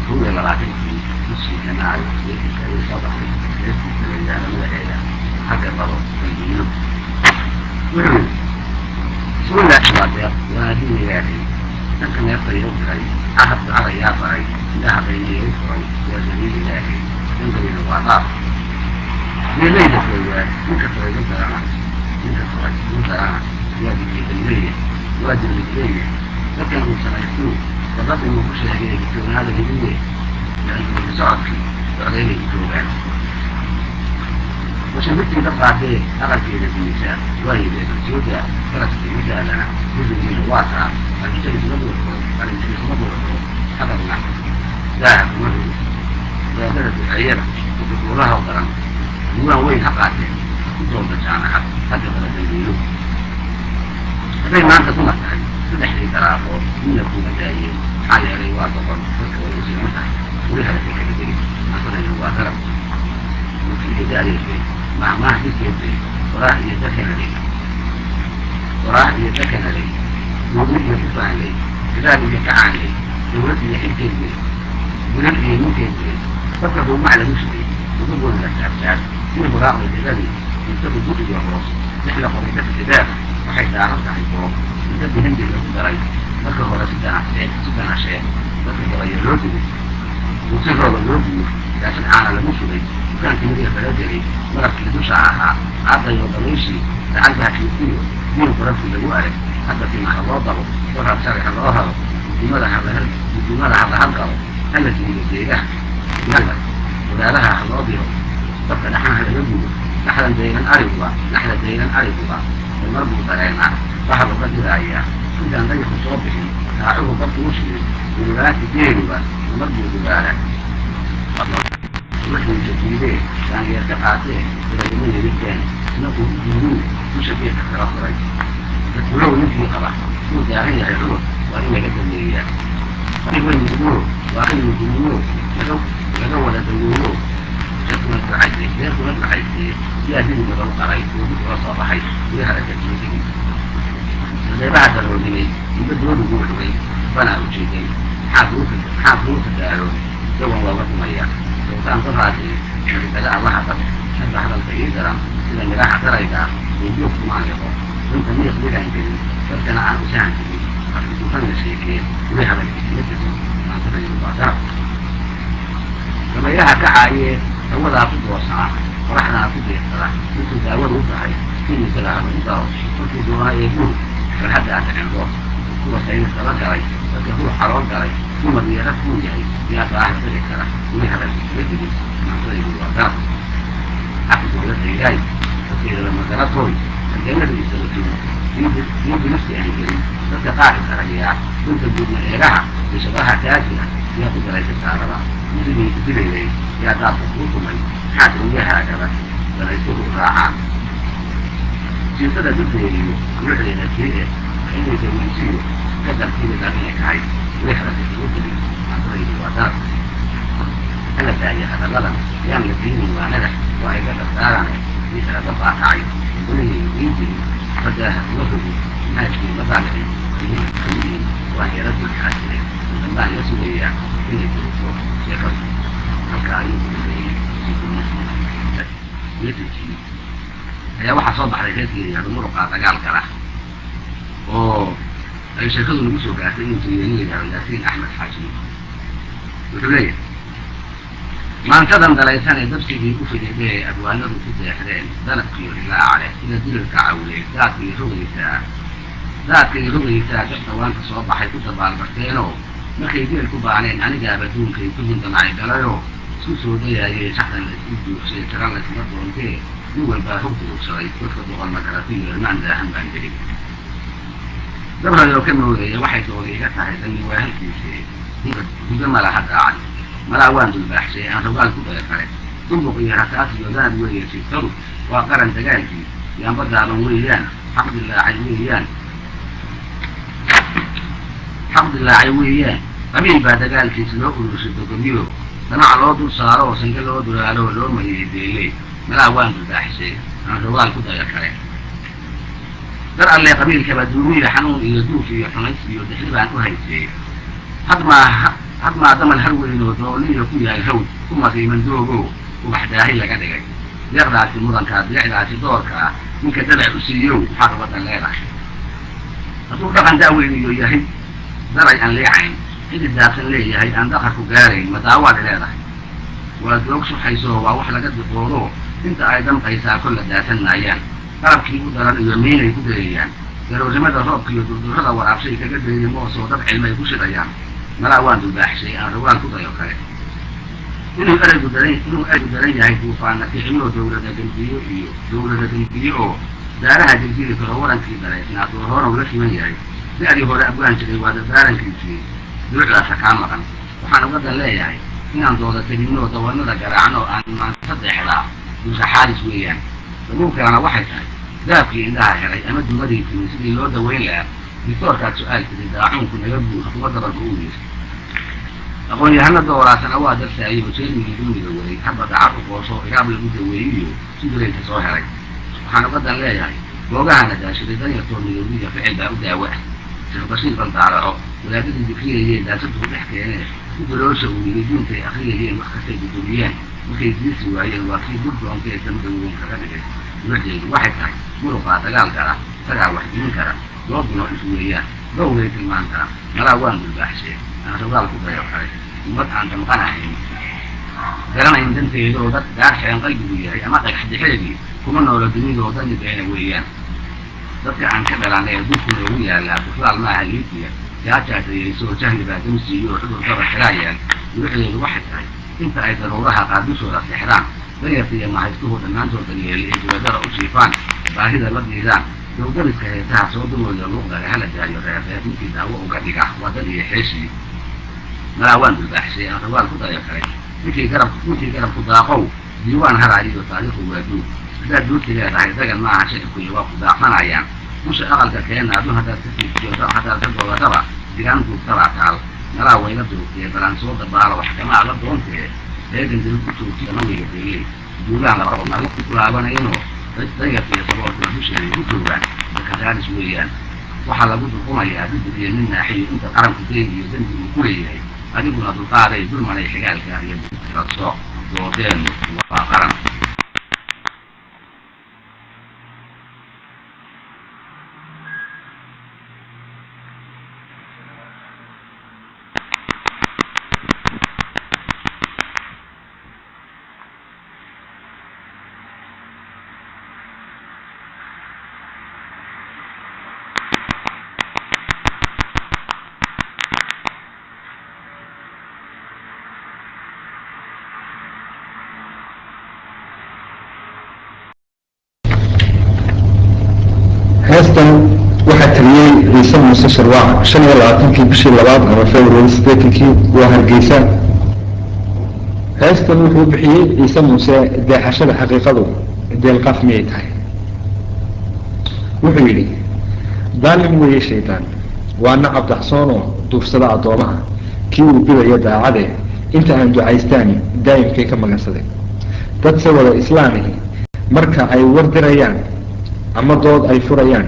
21kii bishii Janaayo 80 ayay soo baxday heestiisa la yidhaahdo magaceeda xagga bado dambiilo. Wuxuu yidhi bismillaahi waa deeq waana diin ilaahay danka neefta igu diray carabka carayaa baray indhaha qayniya u furay waa sabiil ilaahay dankayna waa dhaaf meelayda koowaad ninka furay u darana ninka furay u darana waa digiidaleeya waa dawladleeya dadkan uu samaystuu sabab inuu ku sheegay digtoonaada hidiye gacantoodi socodkii socdaynay u joogaan washamirtii la qaatee aqalkeeda dumisaa waa yidee kalsooda faraskii u daalana gurigiina waa taa qalinjabisma buuxdo qalinjabisma buuxdo hadalna daaha kuma rogo wadaadada duceeyada udukuulaha daran diiwaan weyn ha qaateen ku doonta jaamacad hadda bada dambiilo hadday maanta dumar tahay saddexdii daraaqood midna kuma daayeen maxaa yeelay waa doqon dadka way u siman tahay weli hadalka kaga degin maasadayna waa darab mulkiiga da'deedbay maahmaah didkeedbay qoraah iyo dakanaley qoraah iyo dakanaley duubni iyo kufaanley dadaal iyo kacaanley dowlad iyo xilkeedbay gulal iyo ninkeedbay dadka ruumac lagu shiday udugoona la taabtaab sii huraaqday diradii intagu gud iyo hoos lix la qoray dadka dibaaq waxay daaran tahay goob inta bihinbi lagu daray marka hore si danashee si danashee dadka gabayo loo digay duusi rooba loo diyo raashin caana lagu shubay dukaankii midii kala degay malabkii dusha ahaa caadayo dabayshii lacagta hakiisiyo diin qorafkii lagu arag hadda timaha loo dabo doraad sharci loo hado gudumada gudumada hadlahad qabo hala diido deegaha wadaadaha ha loo diro dadka dhaxan ha laga gudo dhaxdan daylan ariguba dhaxda daylan ariguba mar buu dareenaa waxa uga diraayaa intaan dayaxu soo bixin raacuhu dabku u shidin gurulaati geeluba mar buu dubaalaa wuxuu diidee daangeer ka qaatee dadaguma yelideen isna uu diiduu dusha geedka kala furay dadkulow ninkii qaba uu daaran yahay cudur waa in laga dameeyaa waynugumo waa in lagumo laga laga wada dawoobo reerkuna ducaysay reerkuna ducaysay yaa diliga lagu qaray oo dib ula soo baxay weli hadalka jeedin sadeebaha daroolnimay inba doodu xugay banaa u jeeday maxaa kuu fadaalo dawan looga dhumaya sawtaan daraatay nabadaga allaha bad hadda hadalka ii daran sida midhaha darayga ah duuduub kumaan liqo runta miiq midaan gelin dadkana aan u sahan tegin afki dufanna sheekee weli hadalkiisima tegin maantadaydu waa darab dabaylaha kacaayee dawadaa ku doorsana qoraxdana ku deersada intuu daawadu u tahay kimisada ha lagu daro markuu doonaa ee guur farxadda aad kuwa saynis daba galay dadka ruux calool galay dumar iyo rag kuu yahay yaa daahir dhici kara weli hadalkiisima tegin maantadaydu waa darab xaqi dowladda ilaahay dadkeeda lamagaratoy halganada isabatiyo diintu nafsi aan gelin dadka qaarka karagiyaa dunta guudna eegaha iyo shabaha taajira yaa ku dalaysa saarada mudigay ku dilaylay yaa daabka kuu tumay maxaad uyahaagaba dalaysuhu raacaa jiifada duldeeriyo luxdeeda kii eh Inay daweysiyo ka dartiidadaa inay tahay weli hadalka igu dilin. Maantadaydu waa darab hala daaya hadalladan, yaan la diinin waanada, waa iga dardaarane. Ii kala dab baa kacay, weligay iin jirin ragaaha kuma rogi, manhajkii ma daalicin, ihiin waa heeradii maxaa jiray. Dambaan la sugayaa inay joogto sheekadu halka ayuu ku dambeeyey. Letankii ayaa waxaa soo baxday reerkii yidhahdo muruqaa dagaal gala, oo ay sheekadu nagu soo gaartay inuu jiriyo nin la yidhahdo Yaasiin Axmed Xaaji. Wuxuu leeyahay: maantadan dalaysanee dabsigii u fididee abwaanadu ku deexdeen, danabkiyo hilaaca leh sida dirirka cawleed, daadkay rogaysaa, daadkay rogaysaa, dad dhawaanta soo baxay ku dabaalbarteenoo markay geel ku baaneen, anigaaba duunkay ku hindamacay galayoo isku soo dayaayee, shaxdan la isku duugshay, tara laysma doontee, nin walbaa hog duugsaday, dadka doqon magaratiyo irmaan daahan baan gelin dabrayoo ka moodaya. Waxay dooda iga tahay dani waa halkiisee, huga malaha daacad malaa waan dulbaaxshay aan rogaal ku daya kale. Dumbuq iyo rasaas iyo danab weeye shigtadu, waa qaran dagaalkii, yaanba daaban weeyaan, xaq dilaacay weeyaan, xaq dilaacay weeyaan. Qabiil baa dagaalkiis loo ururshay dogomyo, danac loo dul saaro oo sange loo dulaalo loo mariyey beeley. Malaa waan dulbaaxshay aan rogaal ku daya kale. Dar alle qabiilkaba duumiya xanuun iyo duuf iyo xumays iyo dixli baan u haysee, hadmaa hadmaa damal har weynoo dooliyo ku yahay hawd ku masiiman doogo ubax daahi laga dhigay. Deeqdaasi mudankaa, bilicdaasi doorkaa, ninka dabac u siiyow maxaad ubadan leedahay? Hadduu dhaqan daaweyniyo yahay daray aan leecayn, xidid daaqsan leeyahay aan daqarku gaarayn, ma daawaad leedahay? Waa doog suxayso, waa wax laga diqoodo, inta ay damqaysaa kolla daasan maayaan. Qalabkii u daran iyo miinay ku dayayaan, garoornimada roobka iyo durdurrada waraabshay kaga dayay, moosoo dab cilmay ku shidayaan. Malaa waan dulbaaxshay aan rogaal ku dayo kale. Inuu ereygu daran, inuu ereygu daran yahay, duufaana kiciyoo dawlada dembiyo iyo dawlada dembiye oo daaraha dirgiri karo, warankii daraysnaa doorhoorow la siman yahay. Da-dii hore abwaan jiray waa dardaarankiisii, duucdaasa kaa maqan. Waxaan ugadan leeyahay inaan dooda teginoo dawanada garaacno aan maanta deexdaa dulka xaalis weeyaan. Dabuub kalena waxay tahay daabkii indhaha helay ama dumadii timi sidii loo daweyn lahaa. Dictoorkaad su-aal tiri, daacuunku naga buux kuwa dabarka u yiri. Aqoon-yahano dooraasana waa darsaayo, jeermigii dulmiga waday habba dacar u qoosho iraab lagu daweeyiyo sidulayka soo helay. Waxaan ugadan leeyahay googahana daashaday danyartoo midowdiya ficil baa u daawo ah. Sheekh Bashiir baldaaraco wadaadadii dikriyayeen daasaduu dhex keenee, ku daloosha uu yiri diintay akriyayeen, wax kastay gudubiyeen markay diisi waayeen, waa kii dul doontee damdawweyn kaga dhigay. Duuxdeedu waxay tahay muruqaa dagaal gala, isagaa wax diin kara, dooduna is weeyaan dowgay tilmaantaa. Malaa waan dulbaaxshee aan rogaal ku dayo kale. Ummad aan damqanahayn, garanayn danteedoo dad gaar xiran qalbigu yahay ama dhagax dixeedii kuma noola dunidoo dani beena weeyaan. Dadka aan ka dhalanay ee dulku noogu yaallaa duflaal maaha liidiya, gaajaa dayaysoo jahli baa damsiiyo cudur daba xiraa yaal. Duuxdeedu waxay tahay inta ay daruuraha qaar dushooda seexdaan, danyarta iyo mahaystuhu dhammaantood daryeelay ee dibadada u jiifaan, baahida la diidaan, dowdariska heesaha soo dumooda luuqdale hala daayo reerreer. Ninkii daawo uga dhiga waa dad iyo xeeshii. Malaa waan dulbaaxshay aan rogaal ku dayo kale. Ninkii garab, ninkii garabku daaqow diiwaan haraayo, taariikhu waa duug. Haddaad duurti leedahay dagan maaha shicibkuyo, waa ku daacsanayaan. Dusha aqalka keena adun haddaad ka siibtiyo, haddaad ka doodataba digaan duugtabaa taal. Malaa wayla duugtee balaan soo dabaalo wax kamaa la doontee, reegan dib ku joogtiya ma weyga beeley duulaan laba ku laabanayno, danyarta iyo saboolkuna dusheeday ku joogaan, dakasaaris weeyaan. Waxaa lagu dulqumayaa dudub iyo nin naaxiyo inta qaranku dayn iyo dembi uu ku leeyahay, adiguna dulqaaday dulmanay xigaalka iyo radso. Doodeenu waa qaran. Heestan waxaa tiriyey Ciise Muuse Sharwaac 25-kii bishii labaad ama February 80-kii, waa Hargeysa. Heestan wuxuu bixiyey Ciise Muuse deexashada xaqiiqadu deelqaaf miyay tahay. Wuxuu yidhi: Daalim weeye shaydaan, waa nacab daxsoonoo duufsada addoomaha kii uu bidayo daacade. Inta aan ducaystaani daa'imkay ka magansaday. Dadse wada islaamihi marka ay war dirayaan ama dood ay furayaan,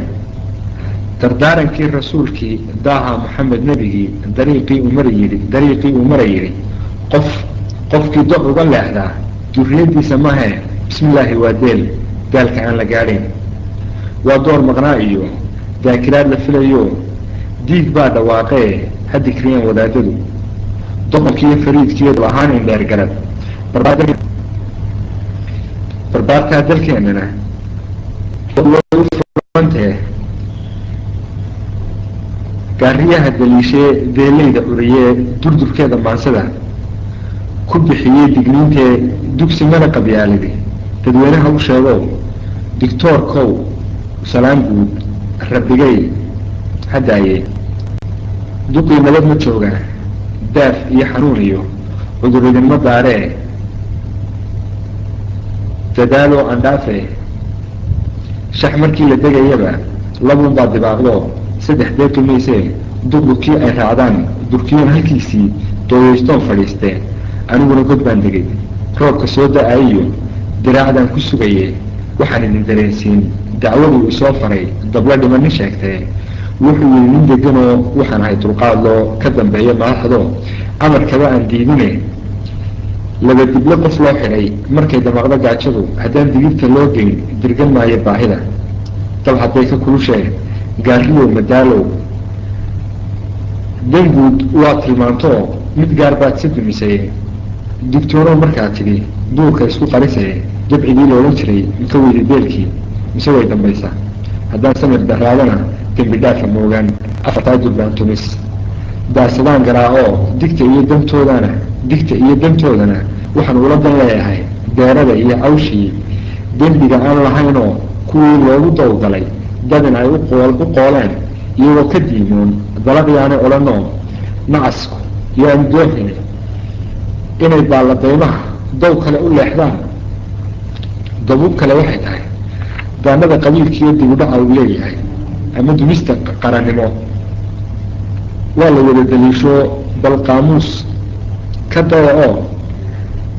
dardaarankii rasuulkii daaha Maxamed nebigii dariiqii uu mari yidhi, dariiqii uu mara yidhi, qof qofkii doc uga leexdaa duriyadiisa mahee. Bismillaahi, waa deel daalka aan la gaadhayn, waa door maqnaa iyo daakiraad la filayo. Diig baa dhawaaqee ha dikriyeen wadaadadu, doqonkiiyo fariidkiiyo ahaan indheer garad. Barbaartaa dalkeenana furantee, gaariyaha daliishee deelayda curiyee, durdurkeeda maansada ku bixiyey digniintee, dugsi mana qabyaalidi dadweynaha u sheegow. Dictoorkow, salaan guud, rabbigay hadaaye. Duqii nabad ma jooga, daaf iyo xanuun iyo cudur idinma daaree, dadaaloo andhaafe. Shax markii la degayaba labuunbaa dibaaqdo, saddex deeqi maysee. Duqdu kii ay raacdaan durkiyoon halkiisii dooyeystoon fadhiistee, aniguna god baan degay roobka soo da-ayiyo diraacdaan ku sugaye. Waxaan idin dareensiin dacwaduu isoo faray dabla dhiman nin sheegtee. Wuxuu yihi, nin deganoo waxaan ahay dulqaadloo ka dambeeya madaxdo, amarkaba aan diidine. Laba dible qof loo xidhay markay damaqdo gaajadu, haddaan digirta loo geyn dirgan maayo baahida dab hadday ka kulushee. Gaariyow madaalow, danguud waa tilmaantoo mid gaar baad si dumisay. Digtoonow markaa tidhi duurka isku qarisay, dabcigii loolan jiray maka weyda beelkii mise way dambaysaa? Haddaan samir daraadana dembi dhaafa moogaan. Afartaa durbaan tumis daasadaan garaacoo, digta iyo dantoodana, digta iyo dantoodana waxaan ula dan leeyahay. Deerada iyo cawshii dembiga aan lahaynoo kuwii loogu dawgalay dadin ay u qooleen iyagoo ka diimoon dalaqyaanay odhanoo nacasku yaan dooxine, inay baalladaymaha daw kale u leexdaan. Dabuub kale waxay tahay daanada qabiilkiiyo dibudhaca uu leeyahay ama dumista qarannimo waa la wada daliisho. Bal qaamuus ka daya oo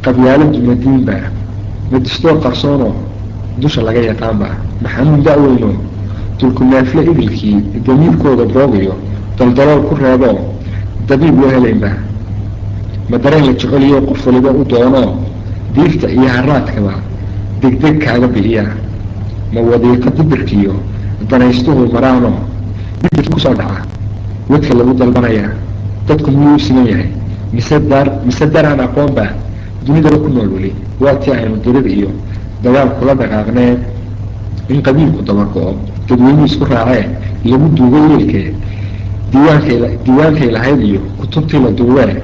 qabyaaladu madiinba madistoor qarsoonoo dusha laga yaqaanba, maxamuud da-weyno dulku neefle idilkii damiirkooda boogayo daldalool ku reeboo dabiib loo helaynba. Ma dareen la jeceliyo qof waliba u doonoo diifta iyo haraadkaba degdeg kaaga bixiya? Ma wadiiqo dibirkiyo danaystuhu maraano kusoo dhaca wedka lagu dalbanaya? Dadku miyuu u siman yahay mise daar mise daraan aqoonba dunidaba ku nool weli? Waa tii aynu dirir iyo dagaal kula dhaqaaqnee in qabiilku dabargo-o dadweynuhu isku raacee lagu duugo yeelkee. Diiwaankay diiwaankay lahayd iyo kutubtii la duubee,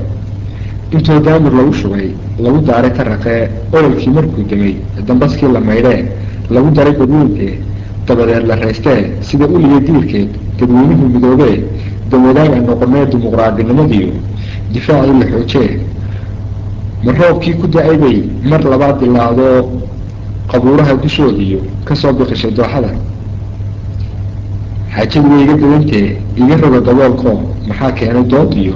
intoo daamur lagu shubay lagu daaray taraqee, ololkii markuu damay dambaskii la maydhee lagu daray badweyntee, dabadeed la raystee sida uliya diirkeed dadweynuhu midoobee, dawadaag aan noqonee dimuqraadinimadiyo difaacii la xoojee. Ma roobkii ku da-ay bay mar labaad dilaacdoo qabuuraha dushoodiiyo kasoo biqishay dooxada? Xaajadu way iga dawantee, iga roga daboolkoo. Maxaa keenay dood iyo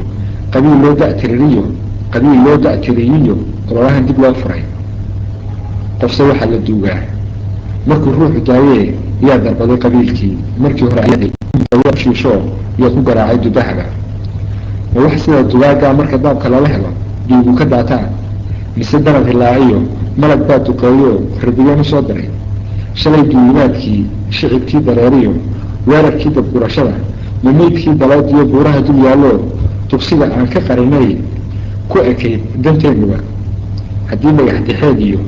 qabiil loo da-tiririyo, qabiil loo da-tiriyiyo ololahan dib loo furay? Qofse waxaa la duugaa markuu ruuxu daayee. Yaa darbaday qabiilkii markii hore shiisho? Yaa ku garaacay dubahaba? Ma wax sida dugaagaa marka daabka lala helo dhiigu ka daataa, mise darab hilaaciyo malag baa duqeeyo rabigeen usoo diray? Shalay duulimaadkii shicibkii dareeriyo weerarkii dabgurashada, ma meydkii daloodiyo buuraha dul yaallo dugsiga aan ka qarinay ku ekayd danteenuba? Haddii dhagax dixeed iyo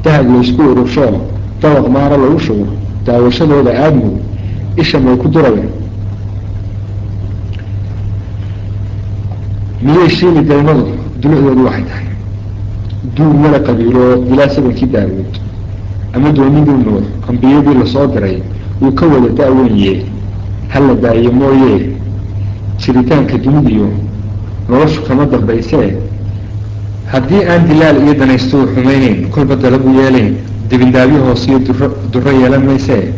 dahab laysku ururshoo dabaq maara lagu shubo, daawashadooda aadmigu isha may ku duraya? Miyay shiili daymadu dulucdoodu waxay tahay duug mala qabiilo dilaa sabankii Daawuud ama doonidii Nuux ambiyadii lasoo diray wuu ka wada da-weynye? Hala daayo mooyee jiritaanka dunidiyo noloshu kama dambaysee. Haddii aan dilaal iyo danaystuhu xumaynayn, kolba dalagu yeelayn, dibindaabyo hoosiyo duro, duro yeelan maysee.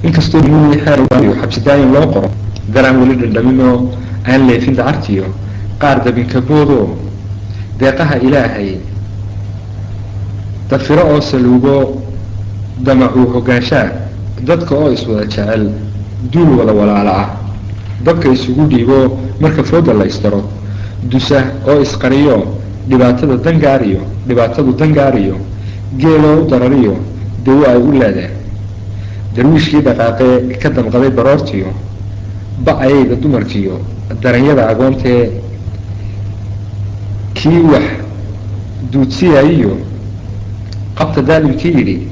Inkastoo muuni xeer xabsidaayin loo qoro, daraan weli dhindhaminoo aan leefin dacartiyo qaar dabinkaboodoo deeqaha Ilaahay dafiro oo saluugo damacuu hoggaanshaa, dadka oo iswada jecel, duul wada walaala ah, dabka isugu dhiibo marka fooda la isdaro, dusa oo isqariyo dhibaatada dangaariyo, dhibaatadu dangaariyo, geeloo u darariyo dawo ay u leedahay. Darwiishkii dhaqaaqee ka damqaday baroortiyo ba-ayayda dumarkiyo daranyada agoontee, kii wax duudsiyayiyo qabta daalimkii yidhi,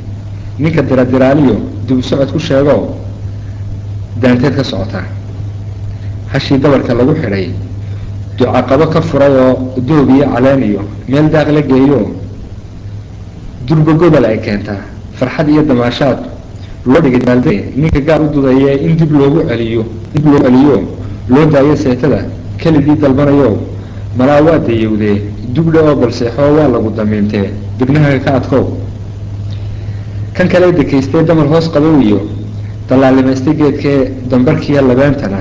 ninka diradiraaliyo dib u socod ku sheego daanteed ka socotaa. Hashii dabarka lagu xidhay ducaqabo ka furay oo doog iyo caleen iyo meel daaq la geeyo, durba gobol ay keentaa farxad iyo damaashaad loo dhigay daalde. Ninka gaar u dudaye in dib loogu celiyo, dib loo celiyo loo daayo seetada keligii dalbanayo, malaa waa dayowdee dugdha oo balseexoo waa lagu damiintee dibnahaga ka adkow. Kan kale dekaystay damar hoos qabow iyo dallaalimaystay geedkee dambarkiiyo labeentana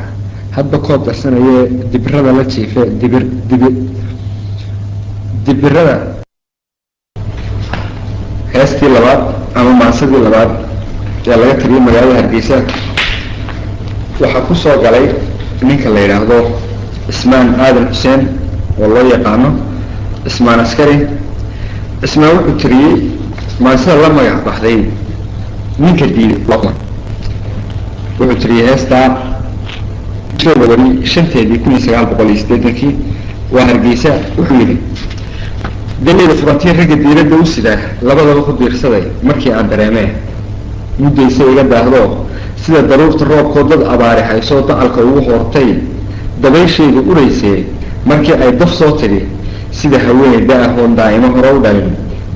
hadba koob darsanayee dibirada la jiife dibir dibi dibirada. Heestii labaad ama maansadii labaad ee laga tiriyay magaalada Hargeysa waxaa ku soo galay ninka la yidhaahdo Cismaan Aadan Xuseen oo loo yaqaano Cismaan Askari. Cismaan wuxuu tiriyey maansada la magac baxday Ninka Diiday. Wuxuu tiriyey heestaa February 5-teedii 1980-kii, waa Hargeysa. Wuxuu yidhi: Daleyda furantii ragga diiradda u sidaa labadaba ku diirsaday markii aan dareemee, muddayse iga daahdo sida daruurta roobkoo dad abaari haysoo dacalka ugu hoortay dabayshayda uraysee, markii ay daf soo tidhi sida haweeney da-ahoon daa'imo hore u dhalin,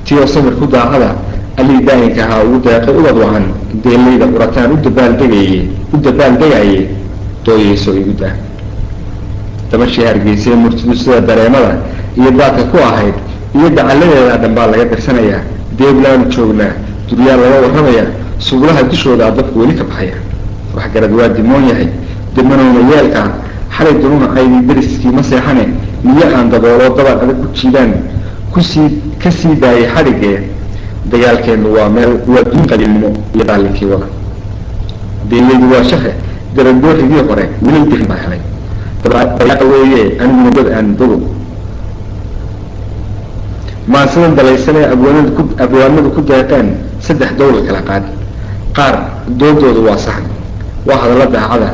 tiyoo samir ku daacada allii daa'inka ahaa ugu deeqay ubad wacan, deelayda curataan u dabaaldegaye u dabaaldegaye dooyeyso igu daa. Dabashii Hargeysee murtidu sida dareemada iyo daadka ku ahayd iyo dacalladeeda dhan baa laga dirsanayaa. Deeblaanu joognaa, duryaa laga warramayaa, subulaha dushoodaa dabku weli ka baxaya. Waxgarad waa dimoon yahay dimanowna yeelkaa, xalay dununacaydii dariskii ma seexane, niyo aan dabooloo dabar adag ku jiidaan kusii ka sii daayay xadhigee. Dagaalkeennu waa meel waa duun qabiilnimo iyo daalinkii wada deelaydu waa shahe darandoorigii hore wilal dirin baa helay dabaaqa weeye, aniguna god aan bogo. Maansadan dalaysanee abwaanadu ku abwaanadu ku deeqeen saddex dowla kala qaad. Qaar doodoodu waa saxan, waa hadalla daacada,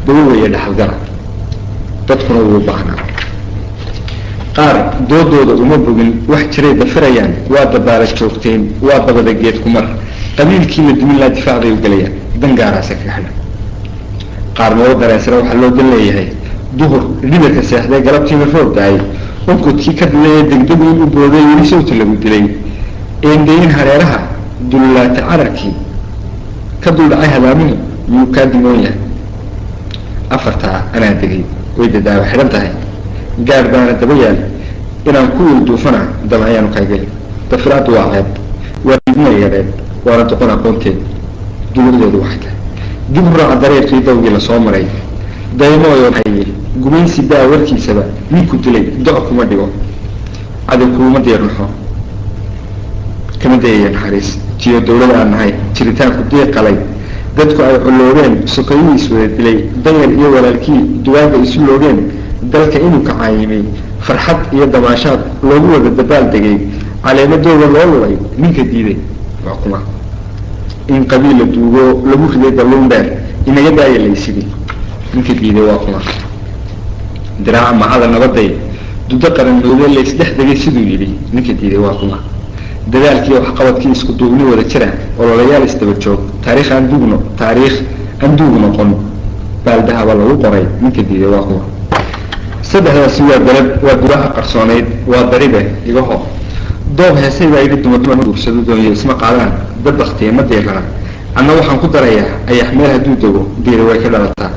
dawo weeye dhaxalgala, dadkuna wuu baahnaa. Qaar doodooda uma bogin, wax jiray dafirayaan, waa dabaala joogteen, waa dabada geed ku mar, qabiilkii la dumin laa difaacday u gelayaan, dan gaaraase kaga xidhan. Qaar maba dareensana waxaa loo dan leeyahay. Duhur dhimirka seexday, galabtiina roob da-ay, onkodkii ka dilay ee degdegu in u booday, weli sawta lagu dilay eendayin hareeraha dullaatay, cararkii ka duldhacay hadaamuhu yuu kaa dimoon yahay. Afartaa anaa degay, way dadaaba xidhan tahay, gaar baana daba yaal, inaan ku wil duufana damacayaanu kaa geli. Dafiraaddu waa ceeb, waa diidmayadeed, waana doqon aqoonteed. Dulucdeedu waxay tahay dib u raaca dariiqii dawgii lasoo maray. Daymooyo gumaysi daa warkiisaba, ninku dilay doc kuma dhigo, cadow kuuma diirnaxo, kama dayaya naxariis. Tiyo dawlad aan nahay jiritaanku diiqalay, dadku ay colloobeen, sokayihii iswada dilay, danyar iyo walaalkii duwaaga isu loogeen, dalka inuu kacaayimay farxad iyo damaashaad loogu wada dabaal degay, caleemadooda loo lulay, ninka diiday waa kuma? In qabiil la duugo lagu riday dalluun dheer, inaga daaya laysidi, ninka diiday waa kuma? Diraaca macada nabaday dudo qaranoobe laysdhex degay siduu yidhi, ninka diiday waa kuma? Dadaalkiiyo waxqabadkii isku duubni wada jira, ololayaal isdaba joog, taariikh aan duugno, taariikh aan duug noqon baaldahaba lagu qoray, ninka diiday waa kuma? Saddexdaasi waa dalab, waa duraha qarsoonayd, waa daribe igaho. Doob heesay baa yidhi dumar dumar guursado, doonyo isma qaadaan, dad baktiye ma diirana. Anna waxaan ku darayaa ayax meel hadduu dego diiri way ka dhalataa.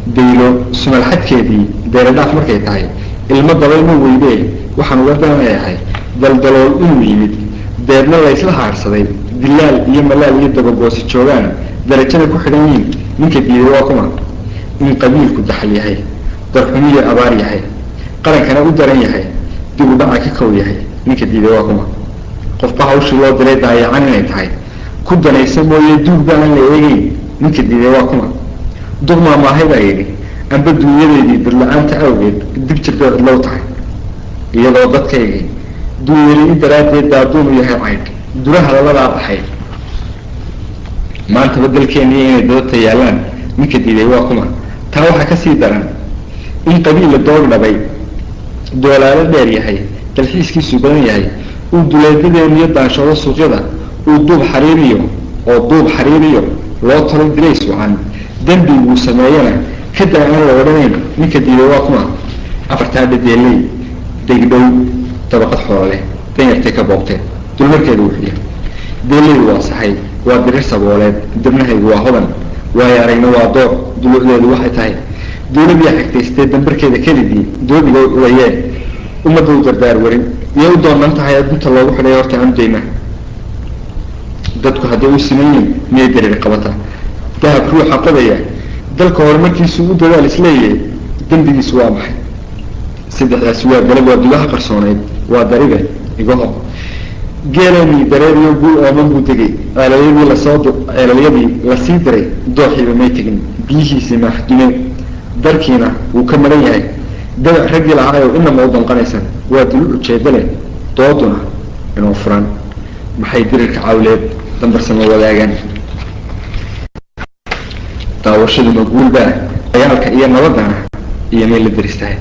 Daylo sumal xadkeedii deeradhaaf markay tahay, ilmo dabay ma weydee, waxaan uga danleeyahay daldalool inuu yimid, deedna laysla haarsaday, dilaal iyo malaal iyo dabagoosi joogaan, Darajada ku xidhan yihiin ninka diiday waa kuma. In qabiilku daxal yahay, darxumiyo abaar yahay, qarankana u daran yahay, dib u dhaca ka kow yahay, ninka diiday waa kuma. Qofba hawshii loo diray daayacan inay tahay ku danaysa mooye, duugba aan la eegeyn, ninka diiday waa kuma. Duqmaa maahay baa yidhi, amba duunyadeydii dadla-aanta awgeed dib jirtay cidlow tahay, iyadoo dadkaygii duunyari daraaddeed daaduunu yahay caydh duraha laladaa baxay. Maantaba dalkeeniyo inay dadabta yaallaan, ninka diiday waa kuma. Taa waxaa kasii daran in qabiilla doog dhabay, doolaalo dheer yahay, dalxiiskiisu badan yahay, uu duleedadeeniyo daanshoodo suuqyada, uu duub xariiriyo oo duub xariiriyo loo talo dirays wacan, dembiguu sameeyana kadaa aan la odhanayn, ninka diiday waa kuma. Afartaa dhadeeley degdhow dabaqad xoolo leh danyartay ka boobteen, dulmarkeedu wuxuu yahay: deeleydu waa saxay, waa dirir sabooleed, dibnahaygu waa hodan, waayo aragna waa door. Dulucdeedu waxay tahay: dawladiyaa xigtaystee dambarkeeda kelidii doobiga ulayee ummadda u dardaar warin iyay u doonan tahay adunta loogu xidhay horta aanu dayna. Dadku hadday u siman yihin miyay dareer qabata? Dahab ruuxa qodaya dalka horumarkiisu u dadaal isleeyahay, dembigiisu waa maxay? Saddexdaasi waa galab, waa dugaha qarsoonayd, waa daribe igaho. Geelani dareeriyo guul ooman buu degay, ceelalyadii lasoo ceelalyadii lasii diray dooxiiba may tegin, biyihiisii maaxdumeen, darkiina wuu ka maran yahay. Dabac raggii lahaayow inama u danqanaysan, waa dulu ujeeda leh, dooduna inuu furan. Maxay dirirka cawleed dambarsama wadaagaan? Daawashaduma guulbaa dagaalka iyo nabadana iyo may la deris tahay?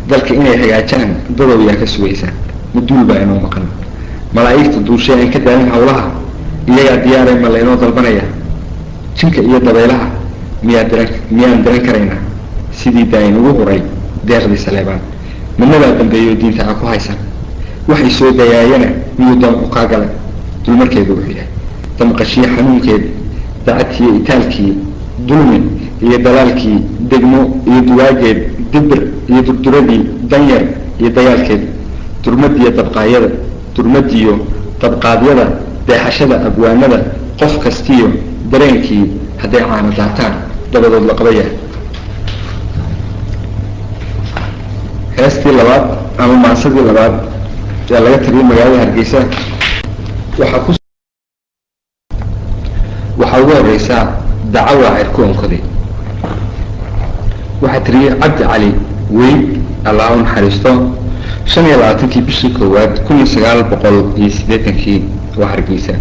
Dalka inay hagaajaan dadow yaa ka sugaysaa? Ma duul baa inoo maqan? Malaa'igta duushay aan ka daalin hawlaha iyagaa diyaaray, ma laynoo dalbanaya? Jinka iyo dabaylaha miyaa diran miyaan diran karaynaa sidii daayin ugu huray deeqdii Saleebaan? Midnabaa dambeeyo diinta aa ku haysan, waxay soo dayaayana miyuu damcu kaa galay? Dulmarkeedu wuxuu yahay: damqashiyo xanuunkeed, dacadtiiyo itaalkii, dulmi iyo dalaalkii, degmo iyo dugaageed, dibir iyo durduradii, danyar iyo dagaalkeed, durmadiyo dabqaayada, durmadiyo dabqaadyada, deexashada abwaanada, qof kastiyo dareenkii hadday caano daataan dabadood la qabaya. Heestii labaad ama maansadii labaad ayaa laga tiriyay magaalada Hargeysa. Waxaa ku waxaa ugu horeysaa Dacawaa Cirku Onkoday. Waxaa tiriyey Cabdi Cali Weyd, Allah u naxariisto, 25-kii bishii koowaad 1980-kii, waa Hargeysa.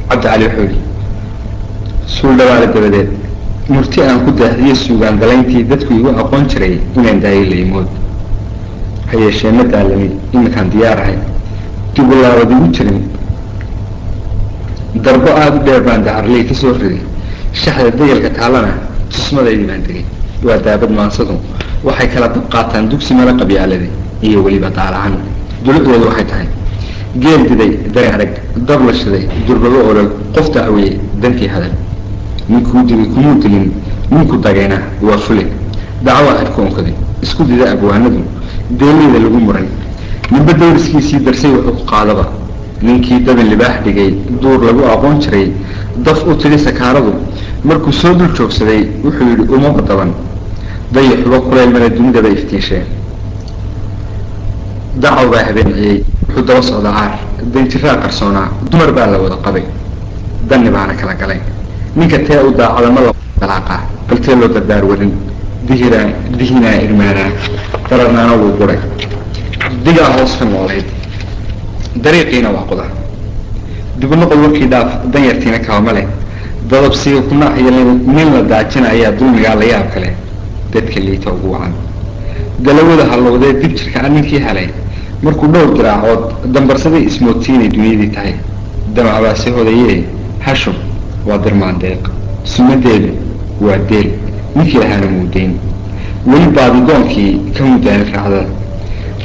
Cabdi Cali wuxuu yihi: Suul dhawaale dabadeed murti aan ku daahdiyo suugaan dalayntii dadku igu aqoon jiray inaan daayay laymood, ha yeeshee ma daalani, iminkaan diyaar ahay, dib u laabad igu jirin. Darbo aada u dheer baan dacarley ka soo riday, shaxda degelka taalana tusmadaydii baan degay. Waa daabad maansadu, waxay kala dab qaataan dugsi mala qabyaalade iyo weliba daalacan. Dulucdeedu waxay tahay: geel diday dareen arag, dab la shiday durbabo olol, qof dacweye dantii hadal, ninkuu digay kumuu dilin, ninku dagayna waa fule. Dacwaa cirku onkaday, isku dida abwaanadu, deelayda lagu muran, ninba dawriskiisii darsay wuxuu ku qaadaba. Ninkii dabin libaax dhigay duur lagu aqoon jiray, daf u tidhi sakaaradu markuu soo dul joogsaday, wuxuu yidhi umaba daban, dayaxuba kulayl male dunidaba iftiishee. Dacaw baa habeenciyey, wuxuu daba socdaa caar, danjiraa qarsoonaa, dumar baa la wada qabay, danni baana kala galay. Ninka tee u daacada ma la dalaaqaa, bal tee loo dardaar warin? Dihiraa dihinaa irmaanaa, dararnaana wuu guray, digaa hoos ka noolayd, dariiqiina waa qoda. Dibu noqod warkii dhaaf, danyartiina kaabama leh, dadabsiga kunaaxiyo nin la daajina ayaa dulmigaa la yaab kale dadka liita ugu wacan. Dalawada hallowdee dib jirka a ninkii helay markuu dhowr diraacood dambarsaday ismoodsiinay dunyadii tahay, damacbaase hodayee. Hasho waa dirmaandeeq, sumadeedu waa deel, ninkii lahaana muudayn, weli baadidoonkii ka mudaanin, raacdada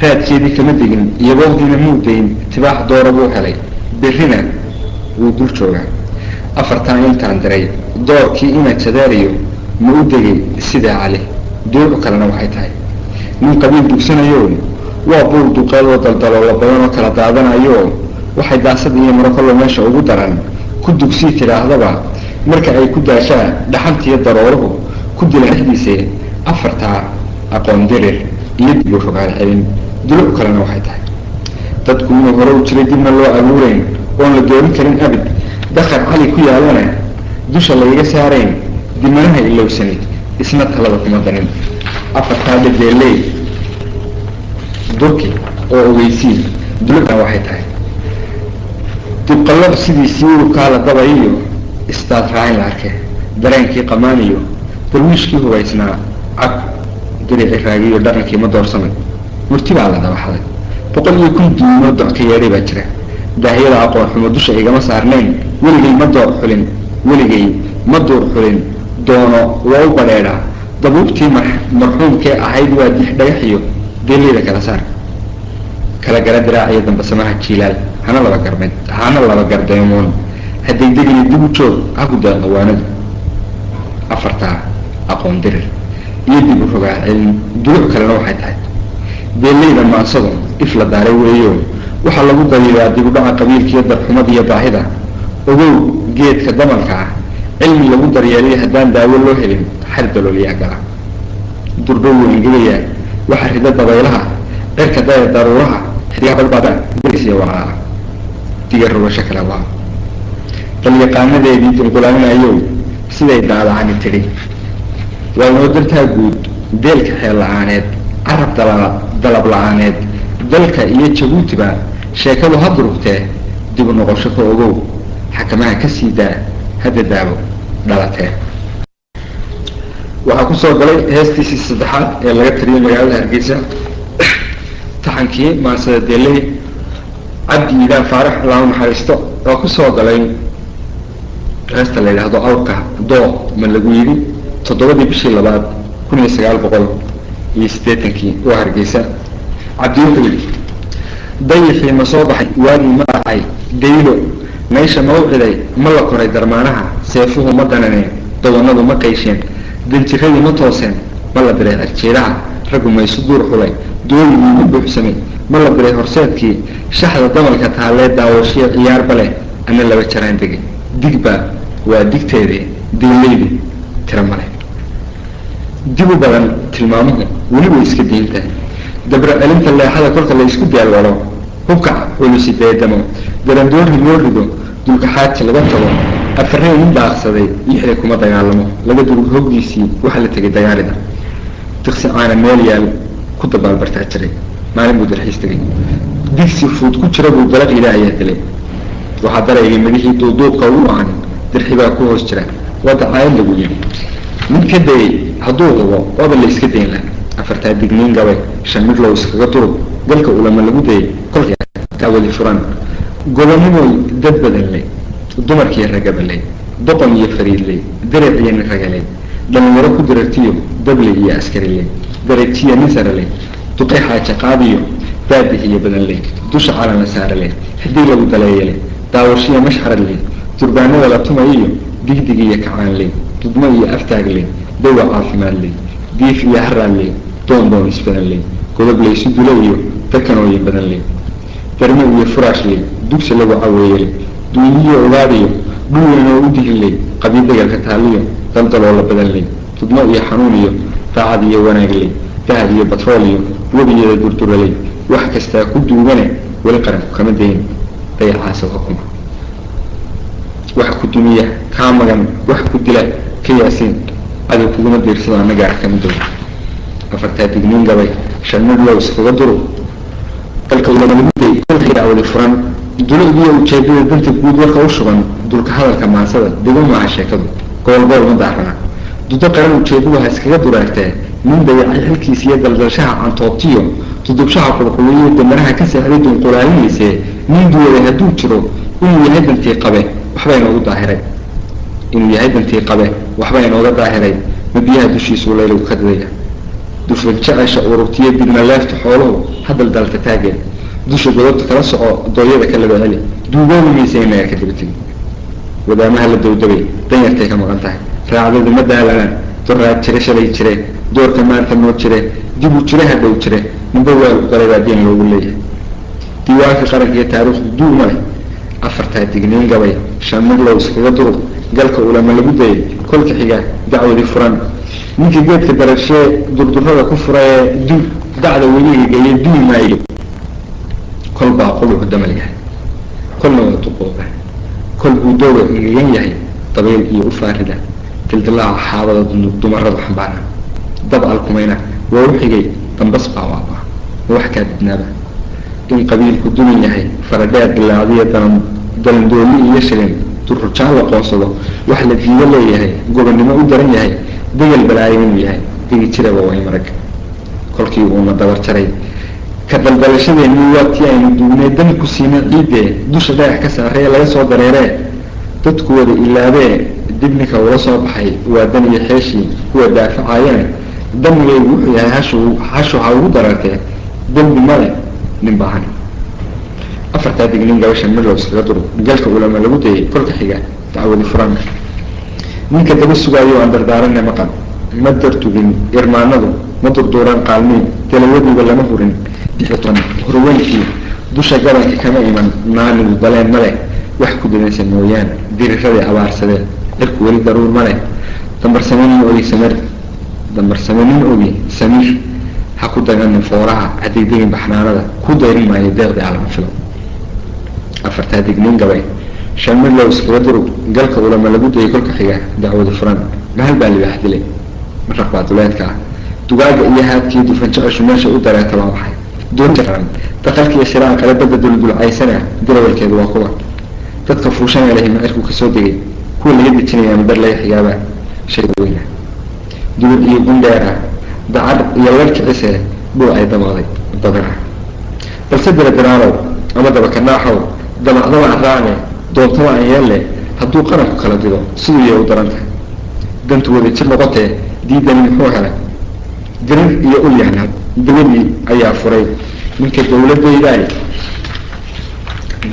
raadkeedii kama degin, iyaboodiina muudayn. Tibaax doora buu helay, berrina wuu dul joogaa. Afartan intaan diray doorkii ina jadeerayo ma u degay sidaa Cali? Duucu kalena waxay tahay: nin qabiil dugsanayo waa buur duqeed oo daldaloola badan oo kala daadanayo, waxay daasad iyo maro kollo meesha ugu daran ku dugsii tidhaahdaba. Marka ay ku daashaa dhaxantiyo darooruhu ku dila dhexdiise. Afartaa aqoon dirir iyo dib u rogaal celin, duluc kalena waxay tahay dadku inuu hore u jiray, dibna loo abuurayn, oon la doorin karin abid. Dakar cali ku yaalana dusha lagaga saarayn, dimanaha ilowsanid isna talada kuma danin. Afartaa dhadeeley durki oo ogeysii, dulucna waxay tahay dibqallo sidiisii urubkaa la dabayiyo isdaad raacin la arkee, dareenkii qamaaniyo darwiishkii hubaysnaa, cab dirici raagiyo dhaqankii ma doorsamay. Murti baa la dabaxday, 101,000 diinoo doc ka yeedhay baa jira. Daahyada aqoon xumo dusha igama saarnayn, weligay ma door xulin, weligay ma duur xulin. Doono waa u badheedhaa dabuubtii marxuumkee ahayd, waa dix dhagaxiyo deeleyda kala saar, kala gara diraaciyo dambasamaha jiilaal. Hana laba garmed, hana laba gardeemoon, hadegdegina dib u joog, ha ku deeqdo waanadu. Afartaa aqoon dirir iyo dib u rogaa celin, duluc kalena waxay tahay deeleyda maansadu if la daaray weeyo. Waxaa lagu daliilaa dib u dhaca qabiilkiiyo darxumada iyo baahida. Ogow geedka damalka ah cilmi lagu daryeelay, haddaan daawo loo helin xar daloolyaa gala, durba wuu engegayaa. Waxa rida dabaylaha cirka daya daruuraha xidigaha waa diga rogasho kale. Waa dalyaqaanadeedii dulgulaaminayow siday daadacani tidhi, waa noo dartaa guud deelka xeel la-aaneed, carab dalab la-aaneed, dalka iyo Jabuutiba sheekadu ha durugtee. Dib u noqosho ka ogow, xakamaha ka sii daa, hadda daabo dhalatee. Waxaa kusoo galay heestiisii saddexaad ee laga tiriyay magaalada Hargeysa, taxankii maansada deeley Cabdi Iidaan Faarax, allahu naxariisto, oo kusoo galay heesta la yidhaahdo Awrka Doo Ma Lagu Yidhi, 7dii bishii labaad 1980kii oo Hargeysa. Cabdi wuxuu yidhi: dayixii ma soo baxay? Waagii ma dhacay? Daylo meesha ma u ciday? Ma la koray darmaanaha? Seefuhu ma dananeen? Dawanadu ma qaysheen? Danjiradii ma tooseen? Ma la diray cirjiiraha? Raggu ma isu duur xulay? Dooyigii ma buuxsamay? Ma la diray horseedkii? Shaxda damalka taalee daawashiya ciyaarba leh, ana laba jaraan degay. Digba waa digteedii, deeleydi tira male, dibu badan tilmaamuhu weli way iska diintahay. Dabra celinta leexada kolka la isku daalwalo, hubka culusi deedamo, darandoori loo rido, dulkaxaadsi laga tago, afarey nin daaqsaday lixda kuma dagaalamo. Laga durug hoggiisii waxaa la tegay dagaalida. Diqsi caana meel yaal ku dabaalbartaa jiray, maalin buu dalxiis tegay, digsi fuud ku jira buu dalaq yidhaa ayaa dilay. Waxaa daraygay midihii duuduubka ugu wacan, dirxi baa ku hoos jira, waa dacaayad lagu yidhi. Mid ka dayay hadduu hubo waaba la iska dayn laha. Afartaa digniin gabay shan midlow iskaga durug, galka ulama lagu dayay kolkawadi furan. Gobonimoy dad badanley, dumarkiiyo ragabaley, doqon iyo fariidley, darac iyo nin ragaley, dhalinyaro ku dirartiyo dabley iyo askariley, darajiya nin saraley, duqay xaaja qaadiyo baadihiyo badanley, dusha calan la saaraley, xidig lagu daleeyaley, daawashiya mashxaradley, durbaanada la tumayiyo digdig iyo kacaanley, dudmo iyo aftaagley, dawa caafimaadley, diif iyo haraadley, doondoon isbadanley, godob laysu dilo iyo dakanooyin badanley, darmo iyo furaashley, dugsi lagu caweeyeley, duunyiyo ogaadiyo dhul weyn oo u dihinley, qabyo degalka taaliyo daldaloola badanley, dudmo iyo xanuun iyo daacad iyo wanaagley, dahab iyo batrool iyo webiyada durduraley. Wax kastaa ku duugane weli qaranku kama dayn dayacaasa hukuma. Wax ku dumiya kaa magan, wax ku dila ka yaasiin, cadow kuguma diirsado annaga kama dow. Afartaa digniin gabay shan midlow iskaga duru, dalka ulamaguday kolkii furan. Dulucdiiyo ujeedada danta guud warka u shuban, dulka hadalka maansada digo maaha sheekadu, gobolgool ma daarana. Dudo qaran ujeeduhu ha iskaga duraartee, nin dayacay xilkiisa iyo daldalshaha cantoobtiyo dudubshaha qulquliyo damaraha ka seexday dunqulaalinaysee. Nin duwaday hadduu jiro inuu yahay dantii qabe waxba inoogu daahiray, inuu yahay dantii qabe waxba inooga daahiray. Ma biyaha dushiisuu laylagu ka didaya? Dufan jecesha ururtiyo digna leefta xooluhu hadal dalta taageed, dusha godobta kala soco, dooyada ka laba celi, duugoobi maysa inaga ka daba tegi. Wadaamaha la dowdabay danyartay ka maqan tahay, raacdadu ma daalanaan, doraad jire shalay jire, doorka maanta noo jire, dibu jire hadhow jire, ninba waagu galay baa deen loogu leeyahay. Diiwaanka qaranka iyo taariikhdu duug ma leh. Afartaa digniin gabay shan midlow iskaga durug, Galka ulama lagu dayay kolka xiga dacwadi furan. Ninka geedka darashee durdurada ku furayee du dacda weliga geeyay dumi maayo. Kol baa qulucu damal yahay, kolna waa duqooba, kol buu dooga engegan yahay, dabayl iyo u faarida dildilaaca xaabada dumaradu xambaara. Dab alkumayna waa u xigay, dambas baa waaba ma wax kaa didnaaba. In qabiilku duman yahay, faradheer dilaacdiya dalandooli iyo shilin durrujaan la qoonsado, wax la diido leeyahay, gobonnimo u daran yahay, degal balaayo inuu yahay, degi jiraba way marag. Kolkii uuna dabar jaray ka daldalashadeenii waa tii aynu duugnay, dan ku siina ciiddee dusha dhagax ka saaree laga soo dareeree dadku wada ilaabee dib ninka ula soo baxay waa dan iyo xeeshii kuwa daafacayana damigaygu wuxuu yahay hashu ha ugu darartee dembi male nin baahan. Afartaa dignin gabasha midlow iskaga durug. Galka ulama lagu dayay kolka xiga dacwadi furan. Ninka daba sugaayo aan dardaaranne maqan, ma dartugin irmaanadu, ma durduuran qaalmiin, talawadiiba lama hurin. Horweynkii dusha gabanka kama iman, naanigu daleen male wax ku dadansa mooyaan, diriradii abaarsadee cirku weli daruur male. Dambarsame nin ogi samir, dambarsame nin ogi samiir, ha ku daganin fooraha, ha degdegin baxnaanada, ku dayrin maayo deeqdii alama filo. Afartaa digniin gabay shan midlow iskaga durug. Galka ulama lagu dayay kolka xiga dacwadi furan. Mahal baa libaax dilay, maraq baa duleedka ah, dugaaga iyo haadkii dufan jeceshu meesha u dareeta waa maxay? Doontaran daqalkiiyo shiraan kale badda duldulcaysana darawalkeedu waa kuwa dadka fuushanaa lehi macirku kasoo degay, kuwa laga dejinaya madar laga xigaaba shay weyna dubur iyo gundheera dacar iyo larkicise dhul ay damaqday badana. Balse diradiraalow ama dabakanaaxow damacdaba aan raacne, doontaba aan yeelle, hadduu qaranku kala dido siduu yay u daran tahay. Dantu wada jir noqotee diidani muxuu helay? Dirir iyo ulyahna dawadii ayaa furay. Ninka dawladaydaay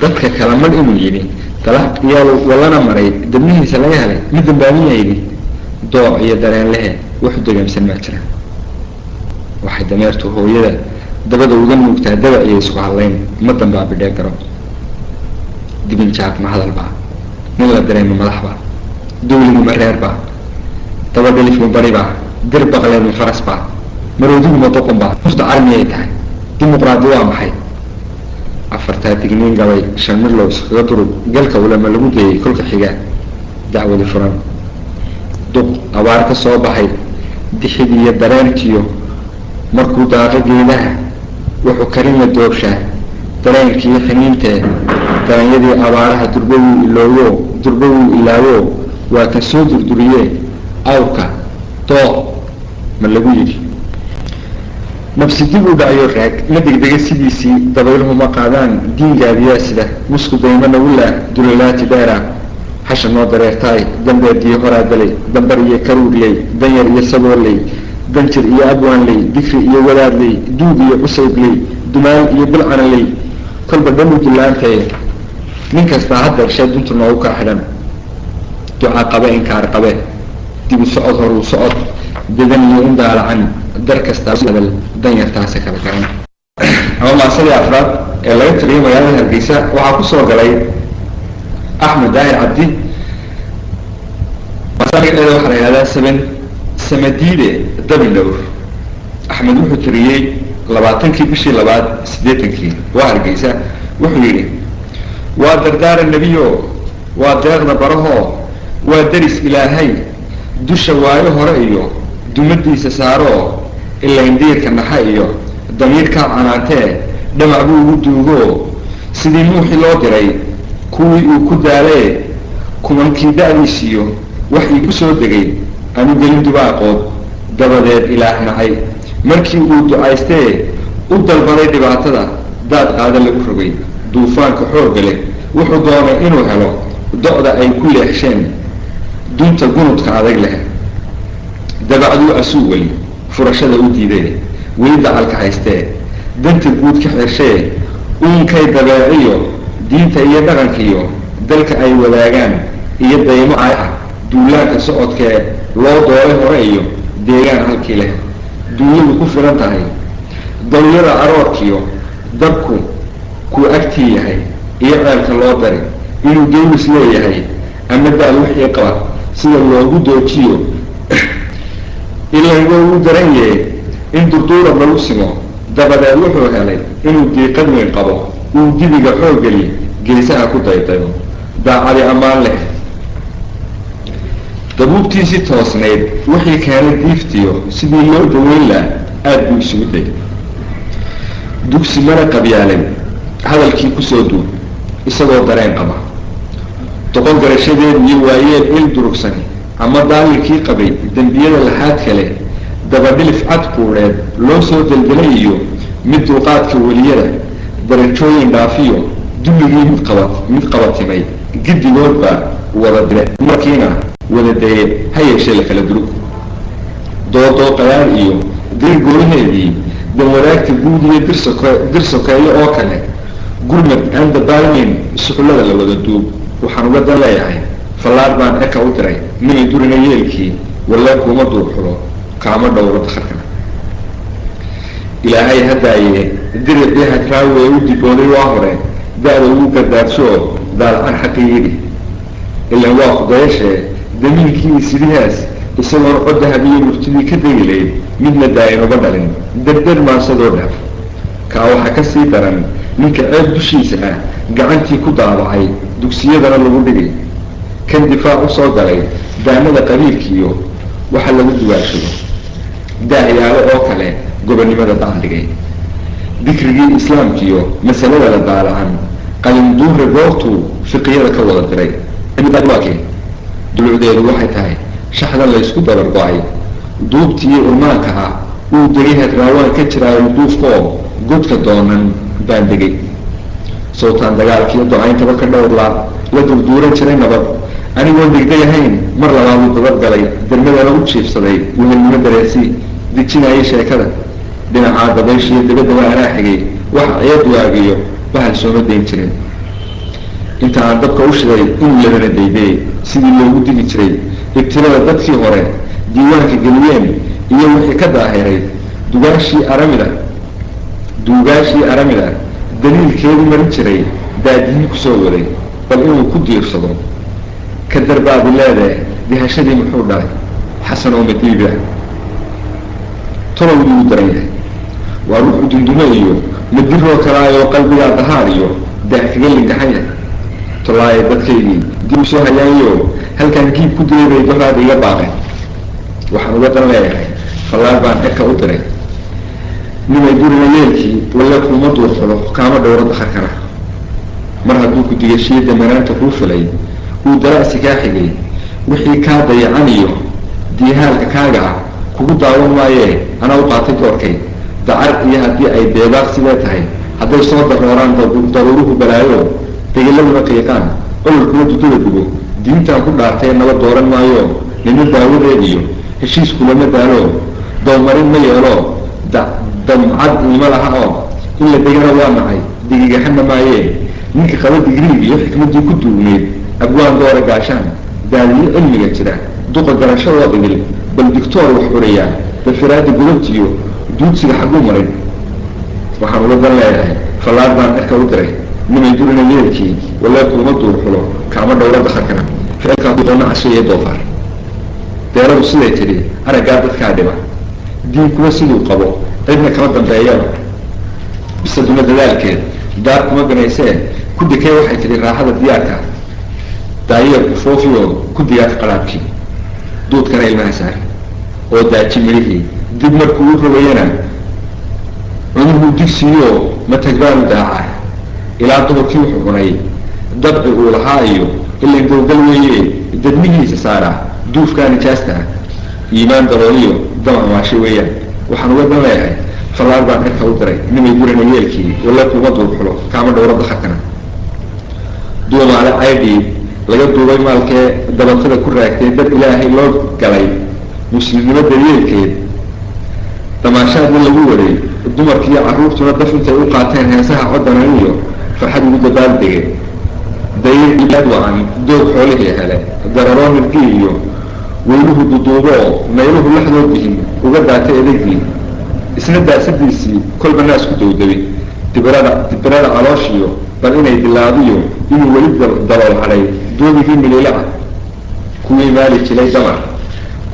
dadka kala mar inuu yidhi dalaaq iyo walana maray dabnihiisa laga helay mid dambaabin yidhi dooc iyo dareen lehe waxu degaamsan maa jira. Waxay dameertu hooyada dabada uga nuugtaa daba iyo isku hadlayn, ma dambaabidhee garo. Dibin jaaq ma hadalbaa, nin la diray ma madaxbaa, dawligu ma reerbaa, dabadhalif ma baribaa, dir baqleed ma farasbaa, maroodigu ma doqonbaa, musta carmiyay tahay, dimuqraadi waa maxay? Afartaa digniin gabay shan midlow iskaga durug. Galka ulama lagu dayay kolka xiga dacwadi furan. Duq abaar ka soo baxay dixid iyo dareenkiyo markuu daaqo geedaha wuxuu karin la doogshaa dareenkiiyo xiniintee daranyadii abaaraha durbawuu iloowo durbawuu ilaawo waa kan soo durduriyee awrka dooc ma lagu yidhi. Nabsi dib u dhacyo raag ma degdega sidiisii, dabayluhu ma qaadaan diingaabiyaa sida musku dayma nawilaa dulalaati dheera hasha noo dareertaay dambeediyo horaa dalay dambar iyo karuurley danyar iyo sabooley danjir iyo abwaanley digri iyo wadaadley duug iyo cusaybley dumaal iyo bilcanaley kolba dhamu dullaantaye nin kastaa ha darshe duntu noogu kaa xidhan. Duca qabe inkaar qabe dibu socod horuu socod dedan iyo indaalacan dar kastaa hadal danyartaasi kala garan. Ama maasadii afraad ee laga tiriyay magaalada Hargeysa waxaa kusoo galay Axmed Daahir Cabdi. Magaceeda waxaa la yihahdaa saban samadiide dabindhowr. Axmed wuxuu tiriyey 20-kii bishii labaad 80-kii waa Hargeysa. Wuxuu yidhi: waa dardaara nebiyo, waa deeqda barahoo, waa deris ilaahay dusha waayo hore iyo dumadiisa saaroo, ilayndiirka naxa iyo damiirkaa canaantee dhamac buu ugu duugoo, sidii nuuxii loo diray kuwii uu ku daalaye kumankii da'diisiyo wax iigu soo degay anu gelin dubaaqood dabadeed ilaah nacay markii uu ducaystee u dalbaday dhibaatada daad qaada lagu rogay duufaanka xoogga leh. Wuxuu doonay inuu helo docda ay ku leexsheen dunta gunudka adag leh, dabacduu asuu weli furashada u diiday, weli dacalka haystee danta guud ka xirshee uunkay dabeeciyo diinta iyo dhaqankiyo dalka ay wadaagaan iyo daymo ah duulaanka socodkee loo doolay hore iyo deegaan halkii leh duunyadu ku filan tahay dawyada aroorkiyo dabku kuu agtii yahay iyo ceelka loo dari inuu gawis leeyahay Ama daal wixii qaba sida loogu doojiyo ilan waa uu daran yahe in durduura lagu simo. Dabadeed wuxuu helay inuu diiqad weyn qabo, uu dibiga xooggeli geesaha ku daydayo daacadi ammaan leh. Dabuubtiisii toosnayd wixii keenay diiftiyo sidii loo daweyn laha aada buu isugu dayay. Dugsi mana qabyaalay hadalkii kusoo duub isagoo dareen qaba. Doqon garashadeed iyo waayeel il durugsani ama daalinkii qabay dembiyada laxaad kale dabadhilif cad quudheed loo soo deldelay iyo mid dulqaadka weliyada darajooyin dhaafiyo dulligii mid qabatimay giddigoodbaa wada dire markiina wada daye, ha yeeshee la kala durug. Doodoo qayaar iyo dir gooyaheedii danwadaagta guud iyo dir sokeeyo oo kale gurmad aan dabaalmeyn suxullada la wada duub. Waxaan uga dan leeyahay fallaar baan eka u diray nimay durina yeelkii walle kuuma duur xulo kaama dhowro dakharkana. Ilaahay haddaaye diricii hadraawe u dibooday waa hore da-da ugu gardaadshoo daalacan xaqii yidhi ilan waa kudayashee damiinkii isidihaas isagoon cod dahabiyo murtidii ka degi layd midna daayin uga dhalin derdar maansadoo dhaaf. Kaa waxaa ka sii daran ninka ceeb dushiisa ah gacantii ku daabacay dugsiyadana lagu dhigay, kan difaac u soo galay daanada qabiilkiiyo waxa lagu dugaashado daahyaalo oo kale gobonnimada dacdhigay dikrigii islaamkiiyo masalada la daalacan qalinduure goortuu fiqiyada ka wada diray. Dulucdeedu waxay tahay shaxdan laysku dabar go-ay duubtiiyo irmaanka ah uu degay hadraawaan ka jiraayo duufkaoo godka doonan baan degay. Sawtaan dagaalkiiyo ducayntaba ka dhowrlaa la durduuran jiray nabad anigoon degdeg ahayn mar labaaduu dabad galay dermadana u jiifsaday wehelnimo dareesi dejinayay sheekada dhinacaa dabayshiiyo dabadaba anaa xigay wax ceeb waagiyo bahal sooma dayn jirin. Inta aan dabka u shiday inuu labana daydayay sidii loogu digi jiray ibtilada dadkii hore diiwaanka geliyeen iyo wixii ka daahiray duugaashii aramida daliilkeedu marin jiray daadihii kusoo waday bal inuu ku diirsado ka darbaadi leedee dihashadii muxuu dhalay xasan oo madiibi ah tolowdii uu daran yahay waa ruuxu dundumo iyo madiroo kalaayoo qalbigaa dahaar iyo daah kaga lingaxan yahay. Tolaaye dadkaygii dib u soo hayaayo halkaan giib ku dilay bay doraada iga baaqeen. Waxaan uga dan leeyahay fallaar baan cirka u diray nimay durina yeelkii walle kuuma duur xulo kaama dhowro dakharkana. Mar hadduu ku digashiyo damanaanta kuu filay uu dara'si kaa xigay wixii kaa dayacan iyo diihaalka kaaga ah kugu daawan maayee anaa u qaatay doorkay. Dacar iyo haddii ay deebaaq sidee tahay hadday soo darooraan daruuruhu balaayo degeladuna qiiqaan ololkuna dudada gubo diintaan ku dhaartay naba dooran maayo nina daawadeed iyo heshiis kulama daalo dawmarin ma yeelo damcad iima laha oo in la degana waa nacay digigaxana maayee ninka qaba digriig iyo xikmaddii ku duugnayd abwaan doora gaashaan daadiyo cilmiga jira duqa garashadoo dhigil bal digtoor wax curiyaa dafiraadda godobtiyo duudsiga xagguu marin. Waxaan uga dan leeyahay fallaar baan cirka u diray nimay durina yeelkii walle kuuma duur xulo kaama dhowro dakharkana ficilkaa doona cashe iyo doofaar. Deeradu siday tidhi araggaa dadkaa dhiba diinkuna siduu qabo cidna kama dambeeyaba bisaduna dadaalkeed daar kuma binaysee ku dekee waxay tidhi raaxada diyaarka daayeerku foofiyo ku digaaf qaraabkii duudkana ilmaha saar oo daaji midhihii dib markuu u rogayana cunuhuu digsiyo matagbaanu daacaa ilaa duhurkii wuxuu cunay dabci uu lahaa iyo ilan gowgal weeye dadmihiisa saaraa duufkaa nijaasta ah iimaan darooliyo damac maashe weeyaan. Waxaan uga dan leeyahay fallaar baan cirka u diray nimay gurina yeelkii walle kuuma duur xulo kaama dhowro dakharkana. Duumaale caydhii laga duubay maalkee dabatada ku raagtay dad ilaahay loo galay muslimnimo daryeelkeed damaashaadna lagu waday dumarkiiyo carruurtuna daf intay u qaateen heesaha codanan iyo farxad ugu dabaaldegeen dayr ilaad wacan doog xoolihii hele dararoo nirgii iyo weyluhu duduuboo mayluhu laxdoo bihin uga daatay edagii isna daasadiisii kolba naas ku dowdabay dibirada calooshiyo bal inay dilaadiyo inuu weli dalool hadhay Doobigii mililaca kuwii maali jiray damar,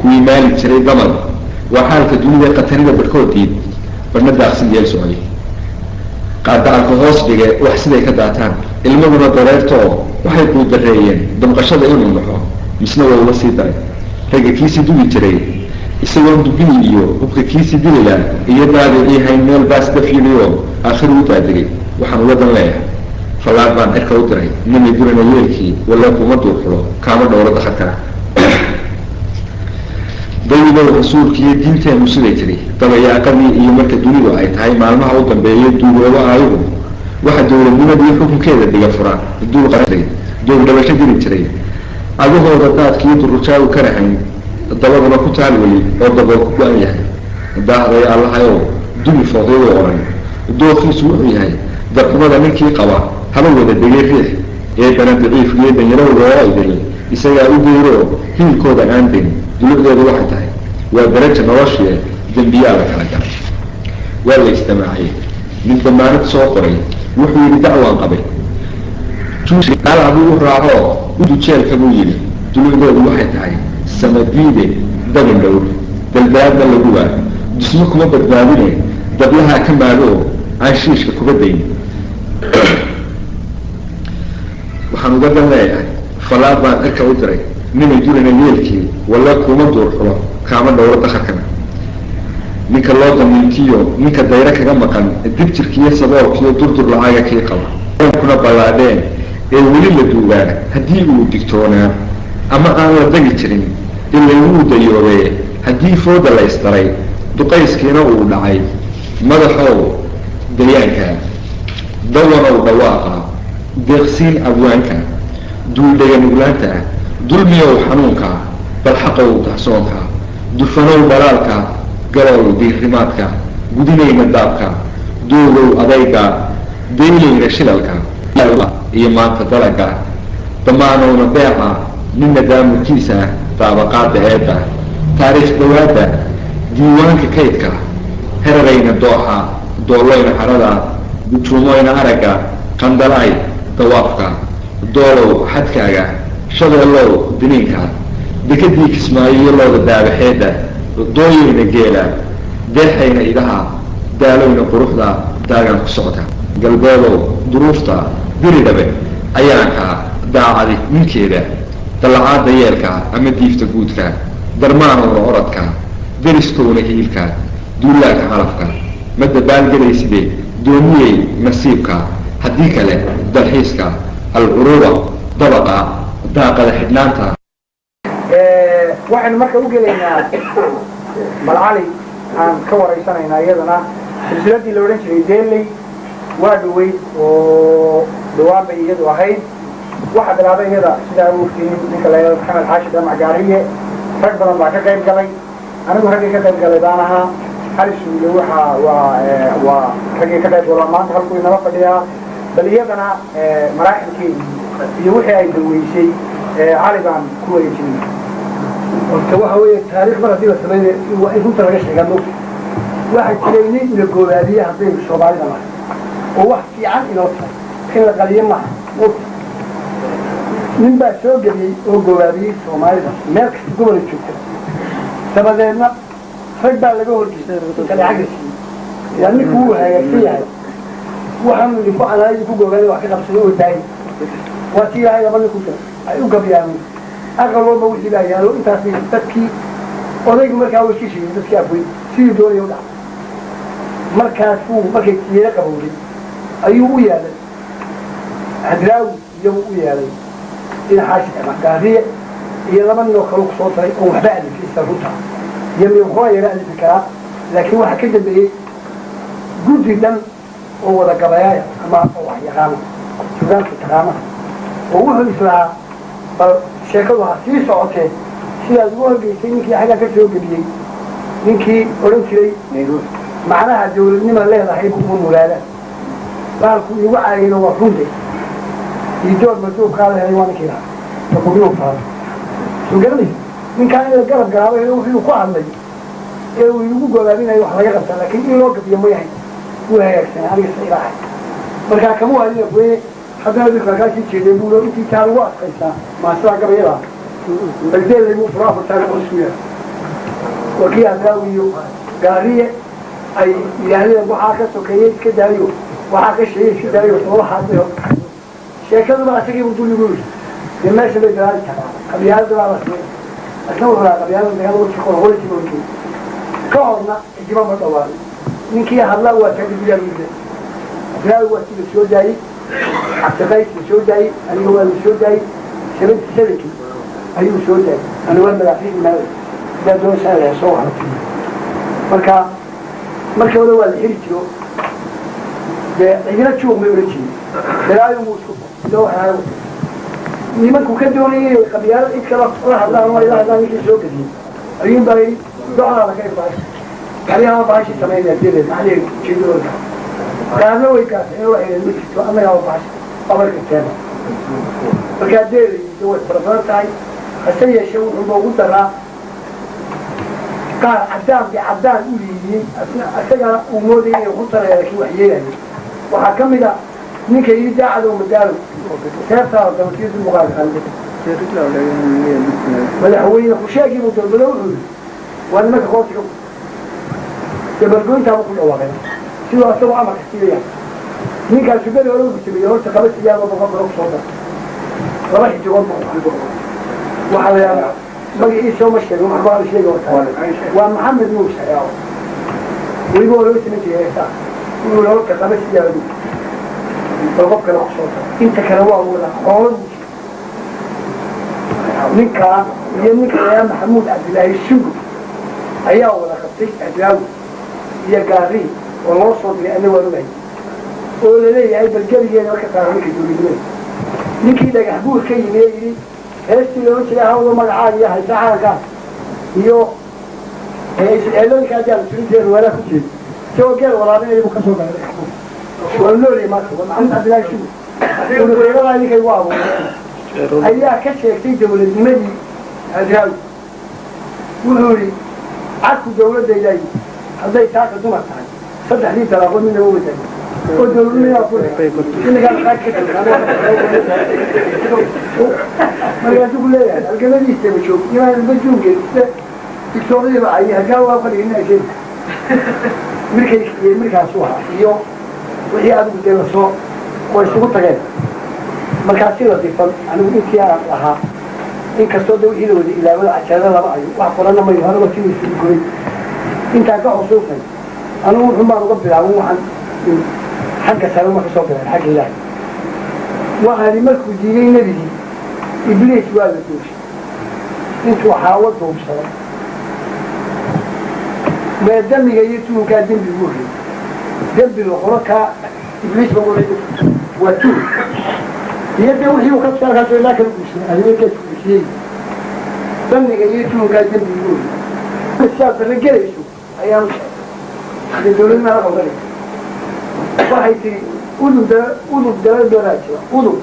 kuwii maali jiray damal, waa xaalka dunida qatarida barhkood diid, barhna daaqsin yeel socday. Qaadacalka hoos dhige wax siday ka daataan, ilmaduna dareertoo waxay guuldareeyeen damqashada inuu naxo, misna waa uga sii daray. Ragga kiisii dugi jiray isagoon dubihii iyo hubka kiisii dilila iyo daadicii hayn meel baas daf yidhioo aakhir u daadegay. Waxaan uga dan leeyahay, fallaad baan cirka u diray nimay durana yeelkii, walla kuma duurxulo, kaama dhowro dakharkana. Dawidow rasuulkiiyo diinteennu siday tiri, dabayaaqadii iyo marka dunidu ay tahay maalmaha u dambeeya duugoobo aayagu, waxa dowladnimadii xukunkeeda dhiga fura duul qaray, doogdhabasho diri jiray, cagahooda daadkiiyo durujaagu karahayn, dabaduna ku taal weli oo dabool ku go-an yahay. Daahday allahayow dumi fooqyadu odhan, dooqiisu wuxuu yahay darxumada ninkii qaba haba wada degay riix eebana daciifkiiyo danyarowga oo idil isagaa u geyroo hiilkooda aan degin. Dulucdeedu waxay tahay waa daraja noloshie, dembiyaa la kala galay, waa la isdamaaciyey. Nin damaanad soo qoray wuxuu yidhi dacwaan qabay, buu u raacoo udujeelka buu yidhi. Dulucdeedu waxay tahay samadiide dabin dhowr daldaadna laguwaa, dusmo kuma badbaadine, dablahaa ka maagoo aan shiishka kuba dayn. Waxaan uga dan leeyahay, fallaad baan cirka u diray nimay durana yeelkii, walla kuma duur xulo, kaama dhowro dakharkana. Ninka loo damiintiyo ninka dayro kaga maqan, dibjirkiiyo saboolkiiyo durdur lacaga kii qaba kuna ballaadheen ee weli la duugaa, haddii uu digtoonaa ama aan la dagi jirin ilaywuu dayoobee, haddii fooda la isdaray duqayskiina uu dhacay, madaxow dayaanka, dawanow dhawaaqa, deeqsiin abwaanka, duuldhega nuglaanta, dulmiyow xanuunka, balxaqow dahsoonka, dufanow dhalaalka, galow diirrimaadka, gudinayna daabka, doogow adayga, deylayna shilalka iyo maanta dalaga, damaanowna beeca, ninna daamurkiisa, daabaqaada eedda, taariikh dhawaadda, diiwaanka kaydka, herarayna dooxa, doolloyna harada, gujuumoyna aragga, qandalaay dawaafka, doolow xadkaaga, shabeellow diniinka, dekadii kismaayo looda daabaxeedda, dooyeyna geela, deexayna idaha, daalowna quruxda, daagaan ku socota, galbeedow duruufta, diridhabe ayaanka, daacadi ninkeeda, dallacaada yeelka ama diifta guudka, darmaanowna oradka, deriskowna hiilka, duulaanka calafka, ma dabaalgelayside dooniyey nasiibka, haddii kale dalxiiska, alcuruuba dabaqa, daaqada xidhnaanta. Waxaynu marka u gelaynaa bal Cali aan ka waraysanaynaa iyadana silsiladii la odhan jiray Deeley. Waa dhaweyd oo dhawaan bay iyadu ahayd. Waxaa bilaabay iyada, sidaa u ogtihiin, ninka la yidhahdo Maxamed Xaashi Dhamac Gaariye. Rag badan baa ka qayb galay, anigu raggii ka qayb galay baan ahaa. Cali Suule waxa waa raggii ka qayb galo, maanta halkuu inala fadhiyaa. Bal iyadana maraaxilkeedii iyo wixii ay daweysay Cali baan ku wareejinay. Horta waxa weeye, taariikh mar haddii la samaynayo waa in runta laga sheegaa, mogta. Waxaa jiray nin ina goobaadiye haddaynu Soomaalida nahay oo wax fiican inoo tahay in la qaliyo maaha, mogta. Nin baa soo geliyey oo goobaabiyey Soomaalida meel kasta gobola joogta. Dabadeedna rag baa laga horgeystay inta lacag la siiyey, yaa ninku wuu hagaagsan yahay, waxaanu idinku canaayadii ku goobaadiy wax ka qabsaday oo daayay. Waa tii Ilaahay laba nin ku diray ay u gabyaan, aqal walba wixii baa yaalo intaasi. Dadkii odaygu markaa way iska sheegay dadkii afwey sidii doonaya u dhacay. Markaasuu markay tiyeelo qabowday ayuu u yeelay Hadraawi, iyagu u yeelay dhinaxaashi Gaariye iyo laba nin oo kale kusoo daray oo waxba alifin isla runta iyo miqoa yara alifi karaa, laakiin waxaa ka dambeeyey guddi dhan oo wada gabayaaya ama oo wax yaqaana, sugaanka taqaana, oo wuxuu islahaa bal sheekadu ha sii socotee sidaad ugu horgeysay ninkii xaggaa ka soo geliyey, ninkii odhan jiray macnaha dawladnima leedahay uma muraada baalku iigu caayino waa runde iyo doog maduubkaa la helay, waa ninkii lahaa daqubyuu faado soo garanaysa. Ninkaan in la garab garaabo wuxuu ku hadlay ee uu igu gobaabinayo wax laga qabtaa, laakiin in loo gabiyo ma yahay. Wuu hagaagsanaa aniga sa ilaahay markaa kama hadin afweye. Haddana dadku waa kaasii jeedeen buuro intii taa lagu adkaysaa maasadaa gabayada baldeelay buu furo afartaa isku yahay. Waa kii Hadraawi iyo Gaariye ay yidhaahdeen waxaa ka sokeeyey iska daayo, waxaa ka sheeyey iska daayo, waxaa sheekaduba asagiibu dul igu yidhi dee meesha bay dalaali tahay, qabyaalada baa la samay. Asna wuxuu lahaa qabyaalada dagaal wajhi qorqorisi buu ka horna cijima ma dhawaanin. Ninkii hadlaa waa taaggudaa wiile. Hadraawi waa si la soo daayey, Cabdiqays la soo daayey, aniga waa la soo daayey 77-kii ayuu soo daayey. Aniga waa madaafiic maada hadaa doonaysaa la soo waxla. Marka markii hore waa la xiri jiro dee, cidina juuq may ohan jirin, dalaayo muu isku ilo waxyaala nimanku ka doonayay inay qabyaalad cid kala la hadlaan oo ay la hadlaan. Ninkii soo gediyey ayuun baa yidhi docdaada ka irbaash adigaa baashii samaynaya dele macnaheedu ujeedadooda qaarna way gaaseen, waxay ma jirto annagaa baash amarka keena. Markaa deelayda way fara badan tahay, hase yeeshee wuxuuba ugu daraa qaar caddaan bay caddaan u liidiyey, isagana uu moodayay inay ku taraya, laakiin wax yeelayo. Waxaa ka mid a ninka yidhi daacadow madaalo seeftaada dabatiisu muqaalka madaxweyne kusheegii buu dalbado. Wuxuu yidhi waa nimanka koortiga dabargoyntaabuu ku dhawaaqay siduu asagoo amarka siiyaya. Ninkaasu beri hore wuxuu sameeyey horta qaba siyaaba 100 kale kusoo dar laba xidigood buu. Waxaa la yidhahdaa magaciisa ma sheego, wax baa la sheegi horta, waa Maxamed Nuur Shayaawo. Weliba waa loo samayn jiray heesaa. Wuxuu horta qaba siyaaba bal qof kale kusoo dar, inta kale waa wada xoolo. Ninkaa iyo ninka layaa Maxamuud Cabdilaahi Sugu ayaa wada qabtay Hadraawi iyo Gaari oo loo soo diray. Ana waan ogahay oo laleeyahay bal gebigeeda marka saaro ninka dowladnimada. Ninkii dhagax buur ka yimi ee yidhi heestii loola jiray hawlo magacaaga iyo haysa calankaas iyo eelooyinka ajaal turinteeda walaa ku jeedo isagoo geel waraabinaya buu kasoo galay dhagax buur. Waa noolyahay maanta, waa Maxamuud Cabdilaahi Sugu. Unuqeybada ninkay u abuuray ayaa ka sheegtay dowladnimadii Hadraawi. Wuxuu yidhi cadku dawladayday hadday taaka dumar tahay saddexdii talaaqood midnaba wadaay oo dowladnimadaa ku inagaa qaad ka markaasuu ku leeyahay halgamadiisaba joog imaan bajuungeed digtooradiiba ay Hadraawi waa fadhiga sheeg markay markaasuu ahaa iyo wixii adigu dee lasoo way isugu tageen. Markaasi la difan anigu intii aan lahaa, inkastoo de wixii la wada ilaawada cajalada lama ayo, wax qorana mayo anigoo sidii isugu goray intaan ka xusuusay. Anigu wuxun baan uga bilaabin, waxaan xagga sare uma kasoo bilaabin, xagga Ilaahay. Waxaani markuu diiday nebigii Ibliis waa la dooshay intuu xaawo duubsaday mee damiga iyo tuunkaa dembi ugu horreeyey, dembi la qoro kaa Ibliis ba waa tuun iyo de wixii uu ka halkaasoo ilaa kala guursaday haweenkaas guursiyey. Damiga iyo tuunkaa dembi ugu horreeyey sidaad barra gelayso ayaanu sheegay dee dawladnimada qaldanaysa. Waxay tihi udub da udub dalababaa jira, udub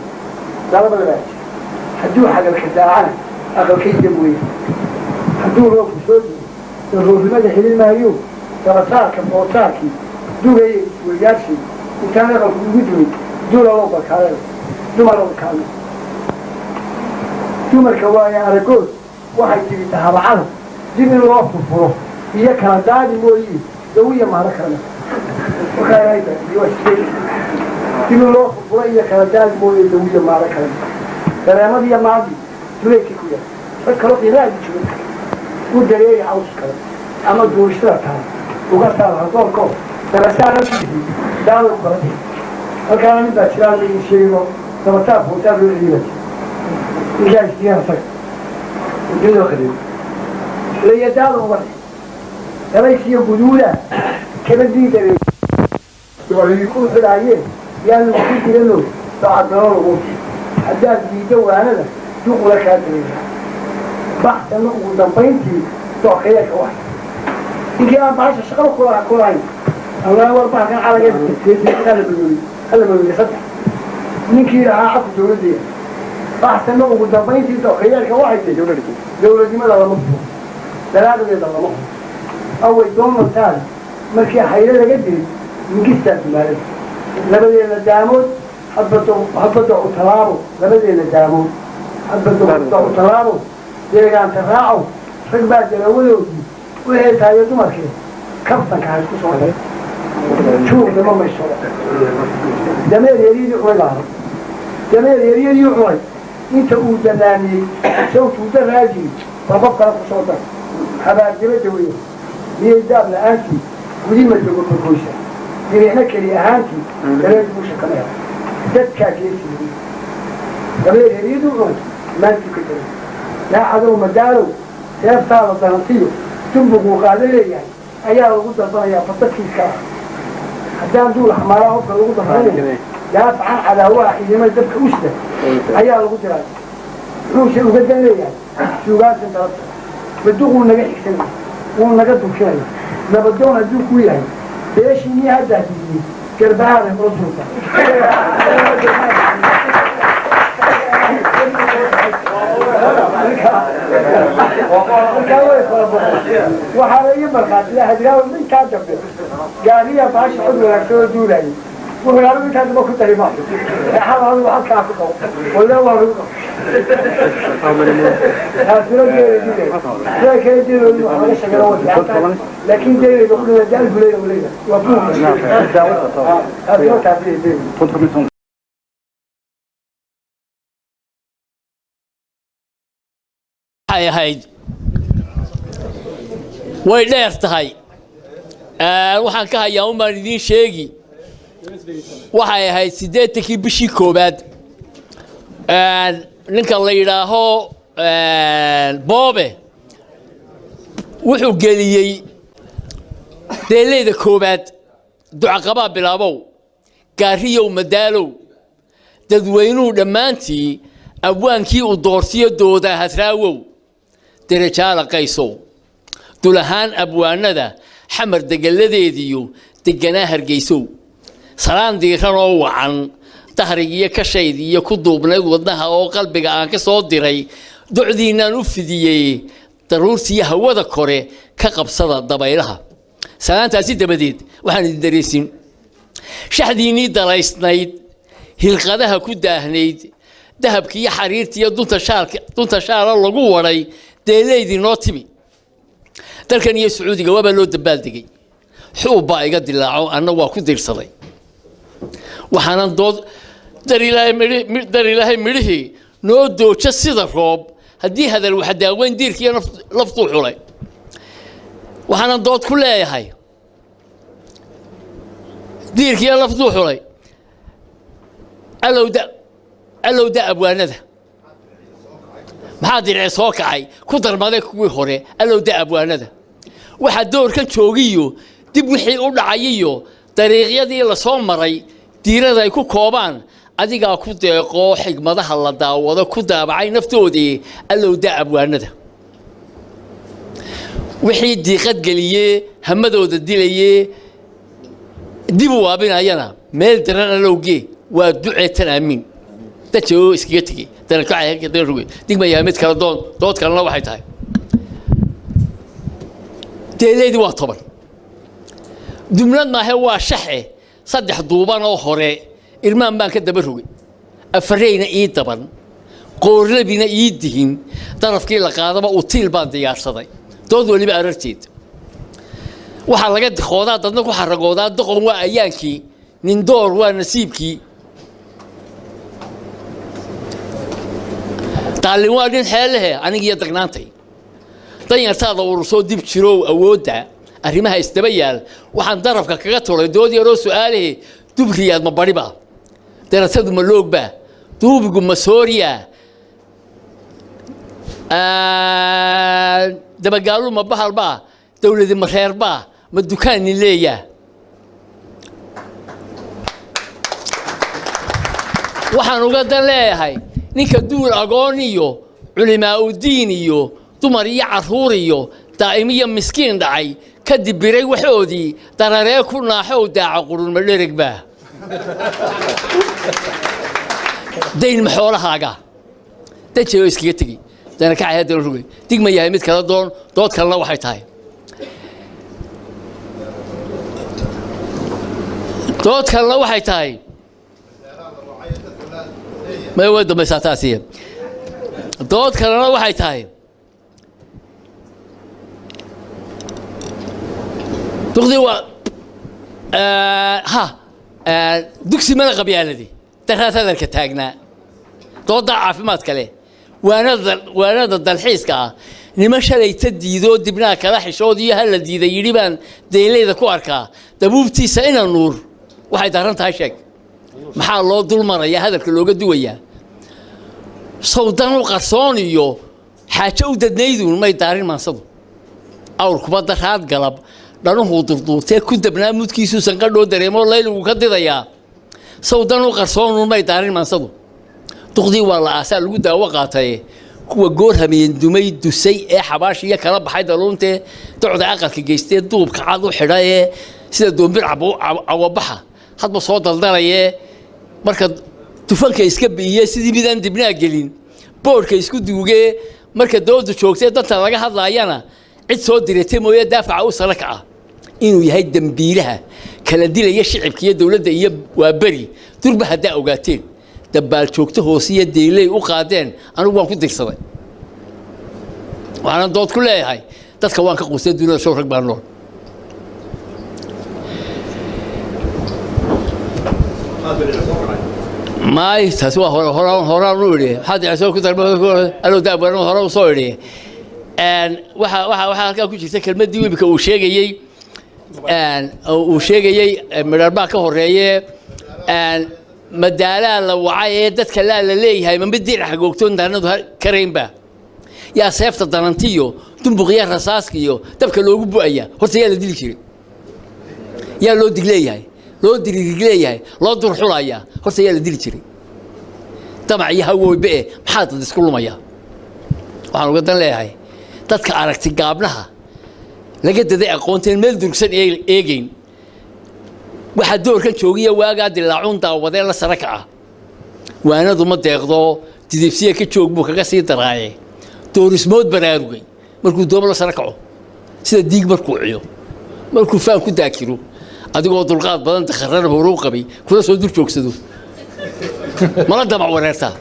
dalabadabaa jira, hadduu xagalka daacana aqalkay dam weyn, hadduu roobku soo dugo roobnimada helin maayo, dabasaarka boosaarkii dugaya isweydaarshii intaan aqalku ugu dumin duulalow balkaale dumarow kaalme dumarka waaye aragood. Waxay tihi dahabacada dib in loo furfuro iyo kala daadi mooye dawiya maaro kalena dib in loo furfuro iyo kala daadi mooye dawiya maaro kalena dareemadiiyo maadii duleedkii ku yahay rag kaloo qiiraadi jiro u dareeri caws kale ama duurishada tahay uga saar hadoorko dabasaar daada ku kala dhihi. Halkaana nin baa jiraan la ii sheego dabasaar boosaar loo celiyi baa jira ninkaa isdiyan asaga ujeedoo khadiyo layadaada uga dhig dabaysiyo guduuda kabadii daree ku xidhaayeen yaan ku jirano socadalo lagu haddaad diiddo waanada duqula kaa dareera baxsana ugu dambayntii dookhayeelka wax ninkii aan bahasha shaqaba kula kulahayn allah war bahalkan calaga hala madooliy saddex ninkii lahaa cadku dawladdeeda baxsana ugu dambayntii dookhayeelka waxay tihi dawladnimada lama furo, dalaaqdeeda lama furo. Away doonantaadi markii haylo laga dilay mingistaa dumaalada labadeeda daamood Hadba docu tallaabo labadeeda daamood, hadba docu tallaabo deegaanta raacow, rag baa dalawadoodii u heesaayo dumarkii kaftanka ha isku soo dar, juuqdama mayso. Dameer yeryadii cunay baa haray, dameer yeryadii cunay inta uu danaaniyey sawtuu daraajiyey, bal qof kale ku soo dar. Habaardibadda weya miyay daab la-aantii gudima dogo magoysa, dirixna keli ahaantii dareer guusha kama hela, dadkaa geesiy. Dameer yeryadii cunay maantuu ka daray daacadow madaalow, seeftaada danantiyo dumbuguu qaado leeyahay ayaa lagu dalbanayaa badadkiiska ah. Haddaan duul xamaalaha hobka lagu dalbanaya, daafacan cadaawaha ciidamada dabka usda ayaa lagu diray. Muxuuse uga dan leeyahay suugaantan dalabta? Maduquu naga xigsanaya, wuu naga durkinaya. Nabadoon hadduu ku yahay beeshii mii haddaa diidiyey garbahaaday kula durta. Waxaana ii markhaatiya Hadraawi intaa dambe gaariya baasha cod wanaagsan oo duulayay, wuxuu anigu intaa dambe ku dari maayo, eexada adigu halkaa ku qabo, walla waa lagu qabo. Taasina deelay kale deeloodi wax laga sheegana way fiican tahay, laakiin deelayda ku dhawaa daal guleya u leeyahay waa buuqa. Taasina taasi deelay. Waxay ahayd way dheer tahay, waxaan ka hayaa un baan idiin sheegi. Waxay ahayd 80-kii bishii koowaad, ninka la yidhaaho Boobe wuxuu geliyey deeleyda koowaad: ducaqabaa bilaabow, gaariyow madaalow, dadweynuhu dhammaantii abwaankii uu doortiyo doodaa Hadraawow, derajaala qaysow, dul ahaan abwaanada Xamar degelladeediyo deganaa Hargeysow, salaan diiran oo wacan dahrigiiyo kashaydii iyo ku duubnayd wadnaha oo qalbiga aan ka soo diray, docdiinaan u fidiyey daruurtiiyo hawada kore ka qabsada dabaylaha. Salaantaasi dabadeed waxaan idin dareysin shaxdiinnii dalaysnayd, hilqadaha ku daahnayd, dahabki iyo xariirta iyo dunta shaalka, dunta shaala lagu waday deeleydii noo timi dalkan iyo Sacuudiga waabaa loo dabaaldegay. Xuub baa iga dilaaco, anna waa ku diirsaday. Waxaanan dood dar Ilaahay midhi, dar Ilaahay midhihii noo doojo sida roob, haddii hadal wax daaweyn diirkiiyo laftuu xulay. Waxaanan dood ku leeyahay diirkiiyo laftuu xulay. Alowda alowda abwaanada maxaa dirce soo kacay ku darmaday kuwii hore. Alowda abwaanada waxaa doorkan joogiyo dib wixii u dhacayiyo dariiqyadii lasoo maray diirada ay ku koobaan, adigaa ku deeqoo xigmadaha la daawado ku daabacay naftoodii. Alowda abwaanada wixii diiqad geliyee hamadooda dilayee dib u waabinayana meel daran alowgee, waa duceetan aamiin. Dajoo iskaga tegey danankacay digmayaa mid kale doon. Dood kalena waxay tahay deeleydii waa 10 dumlad maahe, waa shaxe saddex duuban oo hore irmaan baan ka daba rogay, afareyna ii daban, qoorlabina ii dihin, darafkii la qaadaba utiil baan diyaarsaday. Dood weliba ararteed waxaa laga dikoodaa, dadna ku xaragoodaa. Doqon waa ayaankii, nindoor waa nasiibkii, daalin waa nin xeelehe anigiyo dagnaantay. Danyartaada urursoo dib jirow awoodda arrimaha isdaba yaal, waxaan darafka kaga tulay dood yaroo su-aalahe: dubriyaad ma bariba, darasadu ma loogba, duubigu ma sooriya, dabagaalu ma bahalbaa, dawladi ma reerbaa, ma dukaanin leeyaa? Waxaan uga dan leeyahay ninka duul agoon iyo culimaa-udiin iyo dumar iyo carruur iyo daa'imiyo miskiin dhacay kadib biray waxoodii dararee ku naaxow daaca qurun ma dheregbaa, dayn ma xoolahaaga? Dajeo iskaga tegi danakacay haddana rogay digma yahay mid kala doon. Dood kalena waxay tahay, dood kalena waxay tahay May, way dambaysaa taasi. Dood kalena waxay tahay duqdii waa ha dugsi mana qabyaaladi daraas hadalka taagnaa doodaa caafimaadka leh, waanada waanada dalxiiska ah. Niman shalayta diidoo dibnaha kala xishood iyo hala diiday yidhi baan deeleyda ku arkaa dabuubtiisa ina nuur. Waxay daaran tahay sheeg, maxaa loo dul marayaa hadalka looga duwayaa? Sawdan u qarsoon iyo xaajo u dadnayduun may daarin maansadu. Awr kubadda raad galab dhanuhuu durduurtee ku dabnaa mudkiisuu sanqadhoo dareemoo layligu ka didayaa. Sawdan u qarsoonuun may daarin maansadu. Duqdii waa la aasaa lagu daawo qaataye kuwa goor hameen dumay dusay ee xabaashiya kala baxay daluuntee docda aqalka geystee duubka cad u xidha ee sida doombir cawabaxa hadba soo daldalayee marka dufanka iska bi'iye sidii midaan dibnaa gelin boodhka isku duugee marka doodu joogtee danta laga hadlaayana cid soo diratay mooye daafaca u sara kaca inuu yahay dembiilaha kala dilaya shicibka iyo dowladda iyo waa beri durba haddaa ogaateen dabaal joogto hoosiyo deyley u qaadeen. Anigu waan ku dirsaday, waxaanan dood ku leeyahay dadka waan ka quustay dunida show rag baa nool. Maay, taasi waa hore horaan horaan u idhi, maxaad dhicso ku darma alow daabwaran hore u soo idhi. Waxa waxa waxaa halkaa ku jirta kelmaddii imika uu sheegayey, uu sheegayey midharbaa ka horeeye madaalaa la wacay ee dadka laa la leeyahay ma mid dirax googtoon daanadu karaynba yaa seefta danantiyo dumbuqiya rasaaska iyo dabka loogu bu'aya. Horta yaa la dili jiray, yaa loo digleeyahay, loo dirigleeyahay, loo durxulayaa? Horta yaa la dili jiray? Damac iyo hawooybe eh maxaa dad isku lumaya? Waxaan uga dan leeyahay dadka aragti gaabnaha laga daday aqoonteen meel durugsan eegeyn waxaa doorkan joogiya waagaa dilaacuun daawadee la sara kaca. Waanadu ma deeqdo, didibsiya ka joog buu kaga sii daraaye. Doorismood baraarugay markuu doomo la sara kaco sida diig markuu ciyo markuu faan ku daakiro adigoo dulqaad badan dakharana horuu qabay kula soo dul joogsado mala damac wareertaa.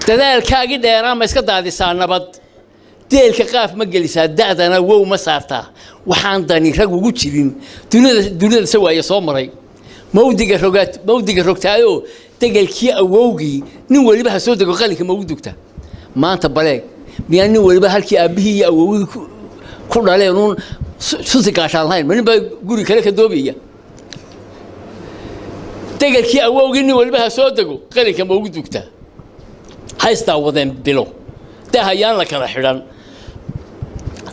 Dadaalkaagii dheeraa ma iska daadisaa? Nabad deelka qaaf ma gelisaa? Da'dana wow ma saartaa? Waxaan dani rag ugu jirin dunida dunida se waaye soo maray mawdiga rogaat mawdiga rogtaayoo degelkii awowgii nin weliba ha soo dego qalinka ma ugu dugta maanta baleeg miyaa nin weliba halkii aabbihii iyo awowgii ku dhaleen uun susi gaashaan lahayn ma nin baa guri kale ka doobaya? Degelkii awowgii nin weliba ha soo dego qalinka ma ugu dugtaa? Haystaa wadeen bilo dahayaan la kala xidhan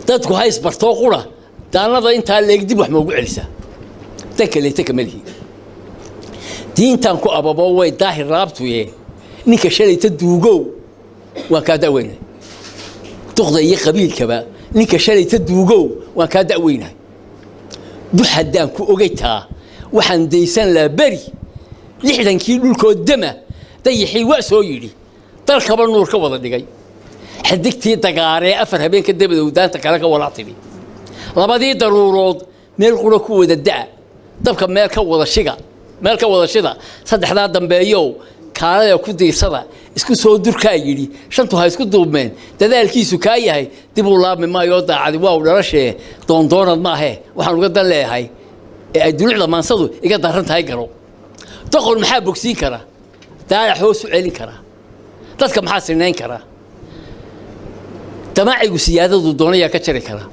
dadku hays bartoo qura daanada intaa leeg dib wax ma ugu celisaa? Dan kaleeta kama lihi. Diintan ku ababo way daahir laabtuye ninka shalayta duugow waan kaa da'weynahay. Duqda iyo qabiilkaba ninka shalayta duugow waan kaa da'weynahay. Dux haddaan ku ogaytaa waxaan daysan lahaa beri 60kii dhulkood dama dayixii waa soo yidhi dalkaba nuur ka wada dhigay xidigtii dagaaree afar habeenka dabadow daanta kale ka walac tidhi labadii daruurood meel qura ku wada da'a dabka meel ka wada shiga meel ka wada shida saddexdaa dambeeyow kaalada ku diirsada isku soo durkaa yidhi shantu ha isku duubmeen dadaalkiisu kaa yahay dib u laabmi maayo daacadi waa u dhalashee doondoonad maahe. Waxaan uga dan leeyahay ee ay dulucda maansadu iga daran tahay garo doqon maxaa bogsiin kara, daalax hoos u celin kara, dadka maxaa sinayn kara, damaacigu siyaadadu doonayaa ka jari kara.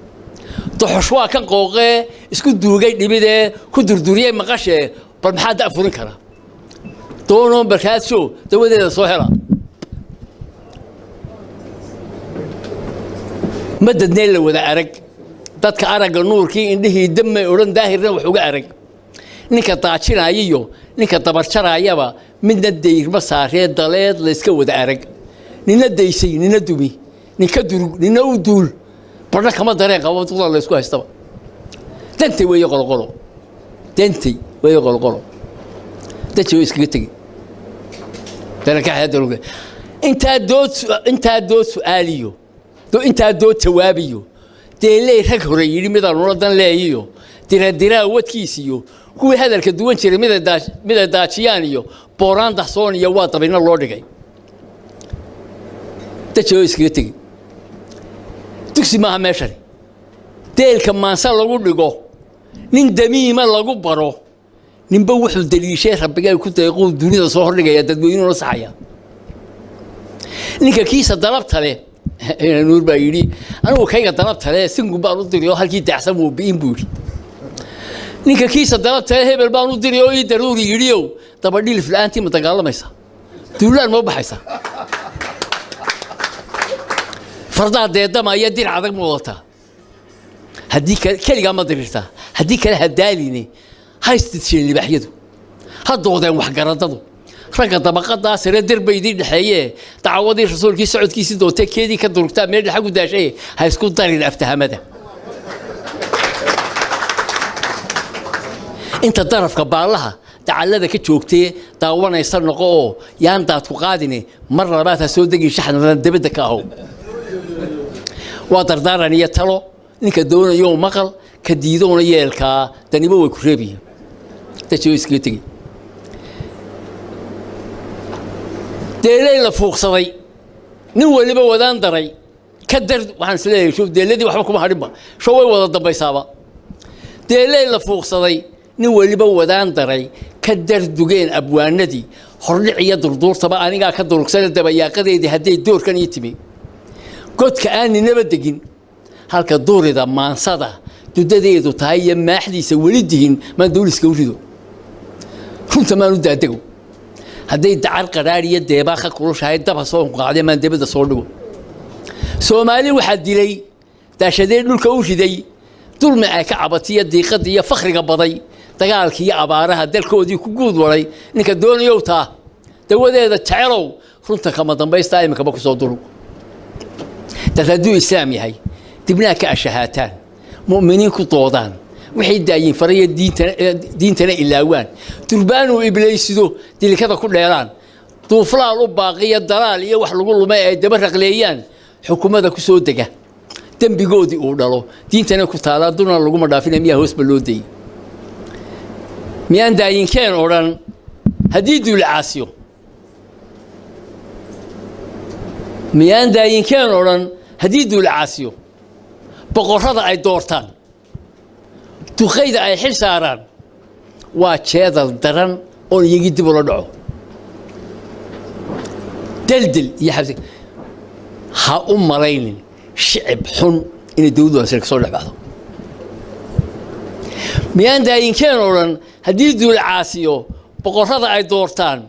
Doxosh waa kan qooqee isku duugay dhibidee ku durduriyey maqashee bal maxaa da'furin kara? Doonoon barkaadsho dawadeeda soo hela ma dadneen la wada arag dadka aragga nuurkii indhihii damay odhan daahirna wax uga arag ninka daajinaya iyo ninka dabarjaraayaba midna dayrma saaree daleed la iska wada arag nina daysay nina dumi ninka durug nina u duul barna kama dareen qabo duqda la isku haystaba. Dantay weeye qoloqolo, dantay weeye qoloqolo, dantay way iskaga tegi intaa dood intaa dood su'aaliyo intaa dood jawaabiyo deeley rag hore yidhi midaan ula dan leeyiyo Diradiraa wadkiis iyo kuwii hadalka duwan jiray miday daajiyaan iyo booraan dahsoon iyo waa dabinno loo dhigay. Dajoo iskaga tegi, dugsi maaha meeshani. Deelka maansa lagu dhigo, nin damiima lagu baro, ninba wuxuu daliishay rabbigay ku deequu dunida soo hordhigaya, dadweynuhuna saxaya. Ninka kiisa dalabta leh, Nuur baa yidhi, anigu kayga dalabta leh singun baan u diri oo halkii daacsan wuu bi'in, buu yidhi. Ninka kiisa dalabta leh hebel baan u diri oo ii daruuri yidhiow, dabadhilif la'aantii ma dagaalamaysa? Duulaan ma baxaysa? Fardaa deedama iyo dirac adag ma wadataa? Haddii kale keligaa ma diriirtaa? Haddii kale ha daaline, ha istidsheen libaaxyadu, ha doodeen waxgaradadu, ragga dabaqadaa sare derba idiin dhexeeye. Dacawadii rasuulkii socodkiisii doontee keedii ka durugtaa meel dhexa ku daashay, ha isku darin aftahamada. Inta darafka baallaha dacallada ka joogtee daawanaysa noqo oo yaan daadku qaadine, mar labaad ha soo degin shaxnadan debadda ka ahow. Waa dardaaran iyo talo, ninka doonayo maqal, ka diidoona yeelkaa daniba way ku reebiya. Dajiyo iskaga tegi. Deelay la fuuqsaday, nin waliba wadaan daray ka dar. Waxaan isleeyahay show deeladii waxba kuma hadhinba, show way wada dambaysaaba. Deelay la fuuqsaday, nin waliba wadaan daray ka dardugeen abwaanadii hordhic iyo durduurtaba anigaa ka durugsana. Dabayaaqadeedii hadday doorkan ii timi, godka aan ninaba degin, halka duurida maansada dudadeedu tahay iyo maaxdiisa weli dihin, maan dawliska u rido, runta maan u daadego. Hadday dacar qadhaadh iyo deebaa ka kulushahay, daba soo qaacday, maan debadda soo dhigo. Soomaali waxaa dilay daashadee dhulka u riday, dulmi ay ka cabatiyo diiqadda iyo fakhriga baday, dagaalkii iyo abaaraha dalkoodii ku guud waray. Ninka doonayow taa dawadeeda jecelow, runta kama dambaystaa iminkaba kusoo durug. Dad hadduu islaam yahay, dibnaa ka ashahaataan, mu'miniin ku doodaan, waxay daayiin faraya, diintana ilaawaan, durbaanuu iblaysido dilikada ku dheeraan, duuflaal u baaqiya dalaal iyo wax lagu lumay ay daba raqleeyaan, xukumada ku soo dega dembigoodii uu dhalo, diintana ku taalaa, dulna laguma dhaafina, miyaa hoosba loo dayey? Miyaan daayinkeen odhan haddii duuli caasiyo? Miyaan daayinkeen odhan haddii duuli caasiyo, boqorrada ay doortaan, duqayda ay xil saaraan, waa jeedal daran oon iyagii dib ula dhaco, deldel iyo xabsi? Ha u malaynin shicib xun inay dawladdu ansir ka soo dhex baxdo. Miyaan daayinkeen odhan haddii duul caasiyo, boqorrada ay doortaan,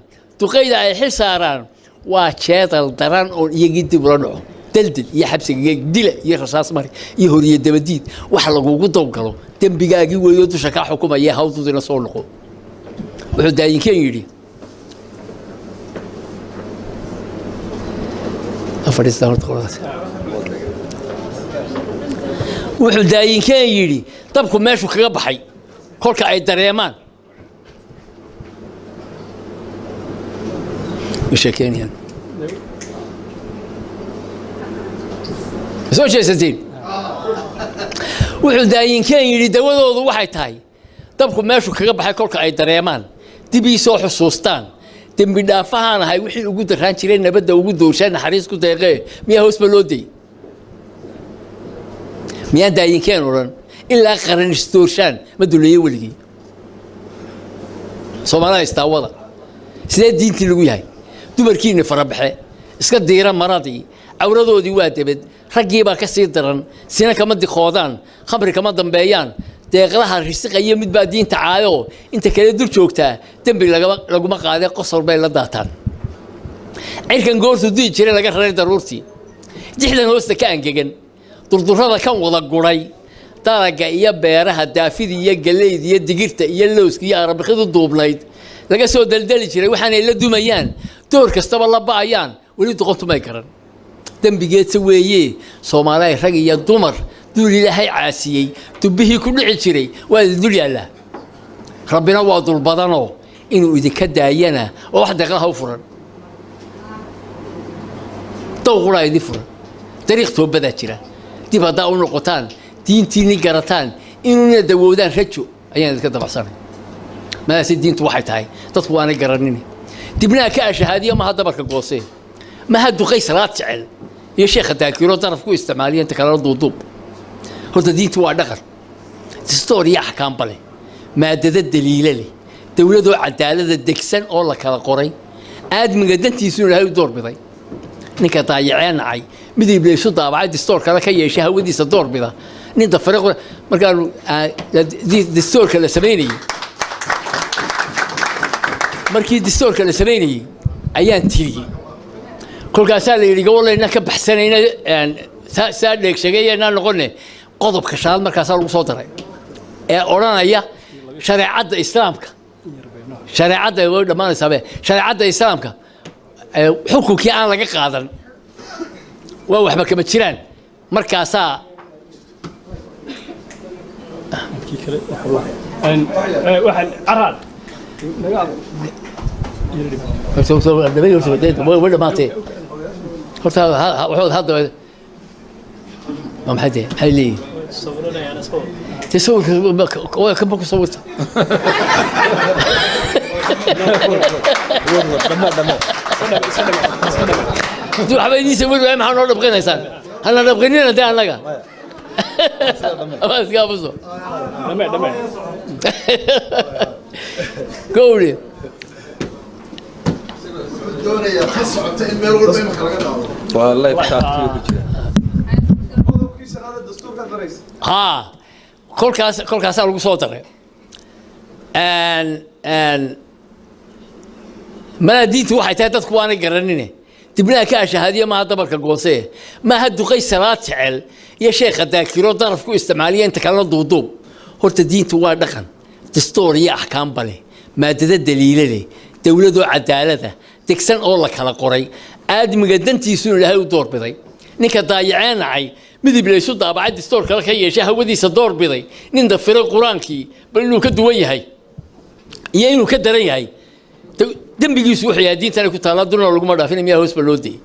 duqayda ay xil saaraan, waa jeedal daran oon iyagii dib ula dhaco, deldel iyo xabsiga dila iyo rasaas mari iyo horiye dabadiid wax lagugu dawgalo, dembigaagii weeyo dusha kaa xukumaya, hawdudina soo noqo? Wuxuu daayinkeen yidhi, wuxuu daayinkeen yidhi, dabku meeshuu kaga baxay kolka ay dareemaan way sheekeynayaan. Soo jeesateen. Wuxuu daayinkeen yidhi, dawadoodu waxay tahay dabku meeshuu kaga baxay kolka ay dareemaan, dib ii soo xusuustaan, dembi dhaafahaan ahay wixii ugu darraan jiray, nabadda ugu doorshaa, naxariis ku deeqee, miyaa hoosba loo dayey? Miyaan daayinkeen odhan ilaa qaran isdoorshaan ma duleeye weligii? Soomaalida istaawada, sidee diintii lagu yahay? Dumarkiina farabaxe iska diira, maradii cawradoodii waa debed, raggiibaa ka sii daran, sina kama dikoodaan, khamri kama dambeeyaan, deeqlaha risiqayo mid baa diinta caayoo inta kale dul joogtaa dembi laguma qaadee, qosol bay la daataan. Cirkan goortuu di'i jiray laga raray daruurtii, dixdan hoosta ka angegan, durdurrada kan wada guray, dalaga iyo beeraha, daafida iyo galleyda iyo digirta iyo lowska iyo arabikidu duubnayd laga soo daldali jiray, waxaanay la dumayaan, door kastaba la ba'ayaan, weli doqontu may garan dembigeedsa weeye. Soomaaliya rag iyo dumar duul ilaahay caasiyey, dubbihii ku dhici jiray waa idin dul yaallaa, rabbina waa dulbadanoo inuu idinka daayana oo wax deeqlaha u furan, dawquraa idin furan, dariiq toobadaa jira, dib haddaa u noqotaan, diintiinni garataan, Inuuna dawoodaan rajo ayaan idinka dabacsanay. Madaasi diintu waxay tahay dadku waanay garanin. Dibnaha ka ashahaadiya maha dabarka goosee, maha duqay salaad jecel iyo sheekha daakiro daraf ku isticmaaliya inta kalena duuduub. Horta diintu waa dhaqan, dastoor iyo axkaamba leh, maadado daliile leh, dowladoo cadaalada degsan oo la kala qoray, aadmiga dantiisuna Ilaahay u doorbiday. Ninka daayacee nacay mid ibliisu daabacay, dastoor kale ka yeeshay, hawadiisa doorbida, nin dafare. Markaanu dastoorka la samaynayey, markii dastoorka la samaynayey ayaan tiriyey. Kolkaasaa la yidhi gobolayna ka baxsanayna saa dheegshegeeyanaa noqone. Qodobka shanaad markaasaa lagu soo daray ee odhanaya shareecadda islaamka, shareecadda way dhammaanaysabe, shareecadda islaamka xukunkii aan laga qaadan waa waxba kama jiraan. Markaasaa way dhamaatee. Horta waxood hadda waa maxay dee? Maxay leeyihin dee sawirka kama ku sawirta? Waxba idiin sawir waaya, maxaa noo dhabqinaysaan? Hana dhabqinina dee, annaga ama iska abuso gowri. Waa live chat ku jira. Haa, kolkaas kolkaasaa lagu soo daray. Malaa diintu waxay tahay dadku waanay garanine. Dibnaha ka ashahaadiya maaha dabarka goosee, maaha duqay salaad jecel iyo sheekha daakiro daraf ku isticmaaliya inta kalena duuduub. Horta diintu waa dhaqan, dastoor iyo axkaamba leh, maadado daliile leh, dowladoo cadaalada degsan oo la kala qoray, aadmiga dantiisuna Ilaahay u doorbiday. Ninka daayacee nacay midib laysu daabacay, dastoor kale ka yeeshay, hawadiisa doorbiday, nin dafiray qur-aankii, bal inuu ka duwan yahay iyo inuu ka daran yahay dembigiisu wuxuu yahay diintana ku taallaa, dulna laguma dhaafin, miyaa hoos ba loo dayey?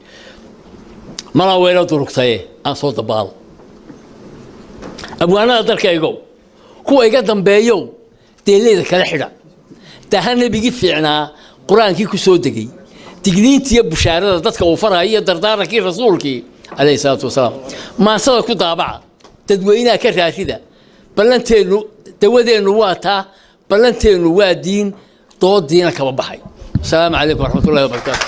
Malaa weyna durugtaye aan soo dabaalo. Abwaanada dalkaygow, kuwa iga dambeeyow, deeleyda kala xidha daha nebigii fiicnaa qur-aankii ku soo degay, digniintiiyo bushaarada dadka uu faraya iyo dardaarankii rasuulkii calayhi salaatu wasalaam maansada ku daabaca, dadweynaha ka raasida. Ballanteennu dawadeennu waa taa, ballanteennu waa diin, doodiina kaba baxay. Asalaamu calaykum waraxmat ullahi wabarakaatu.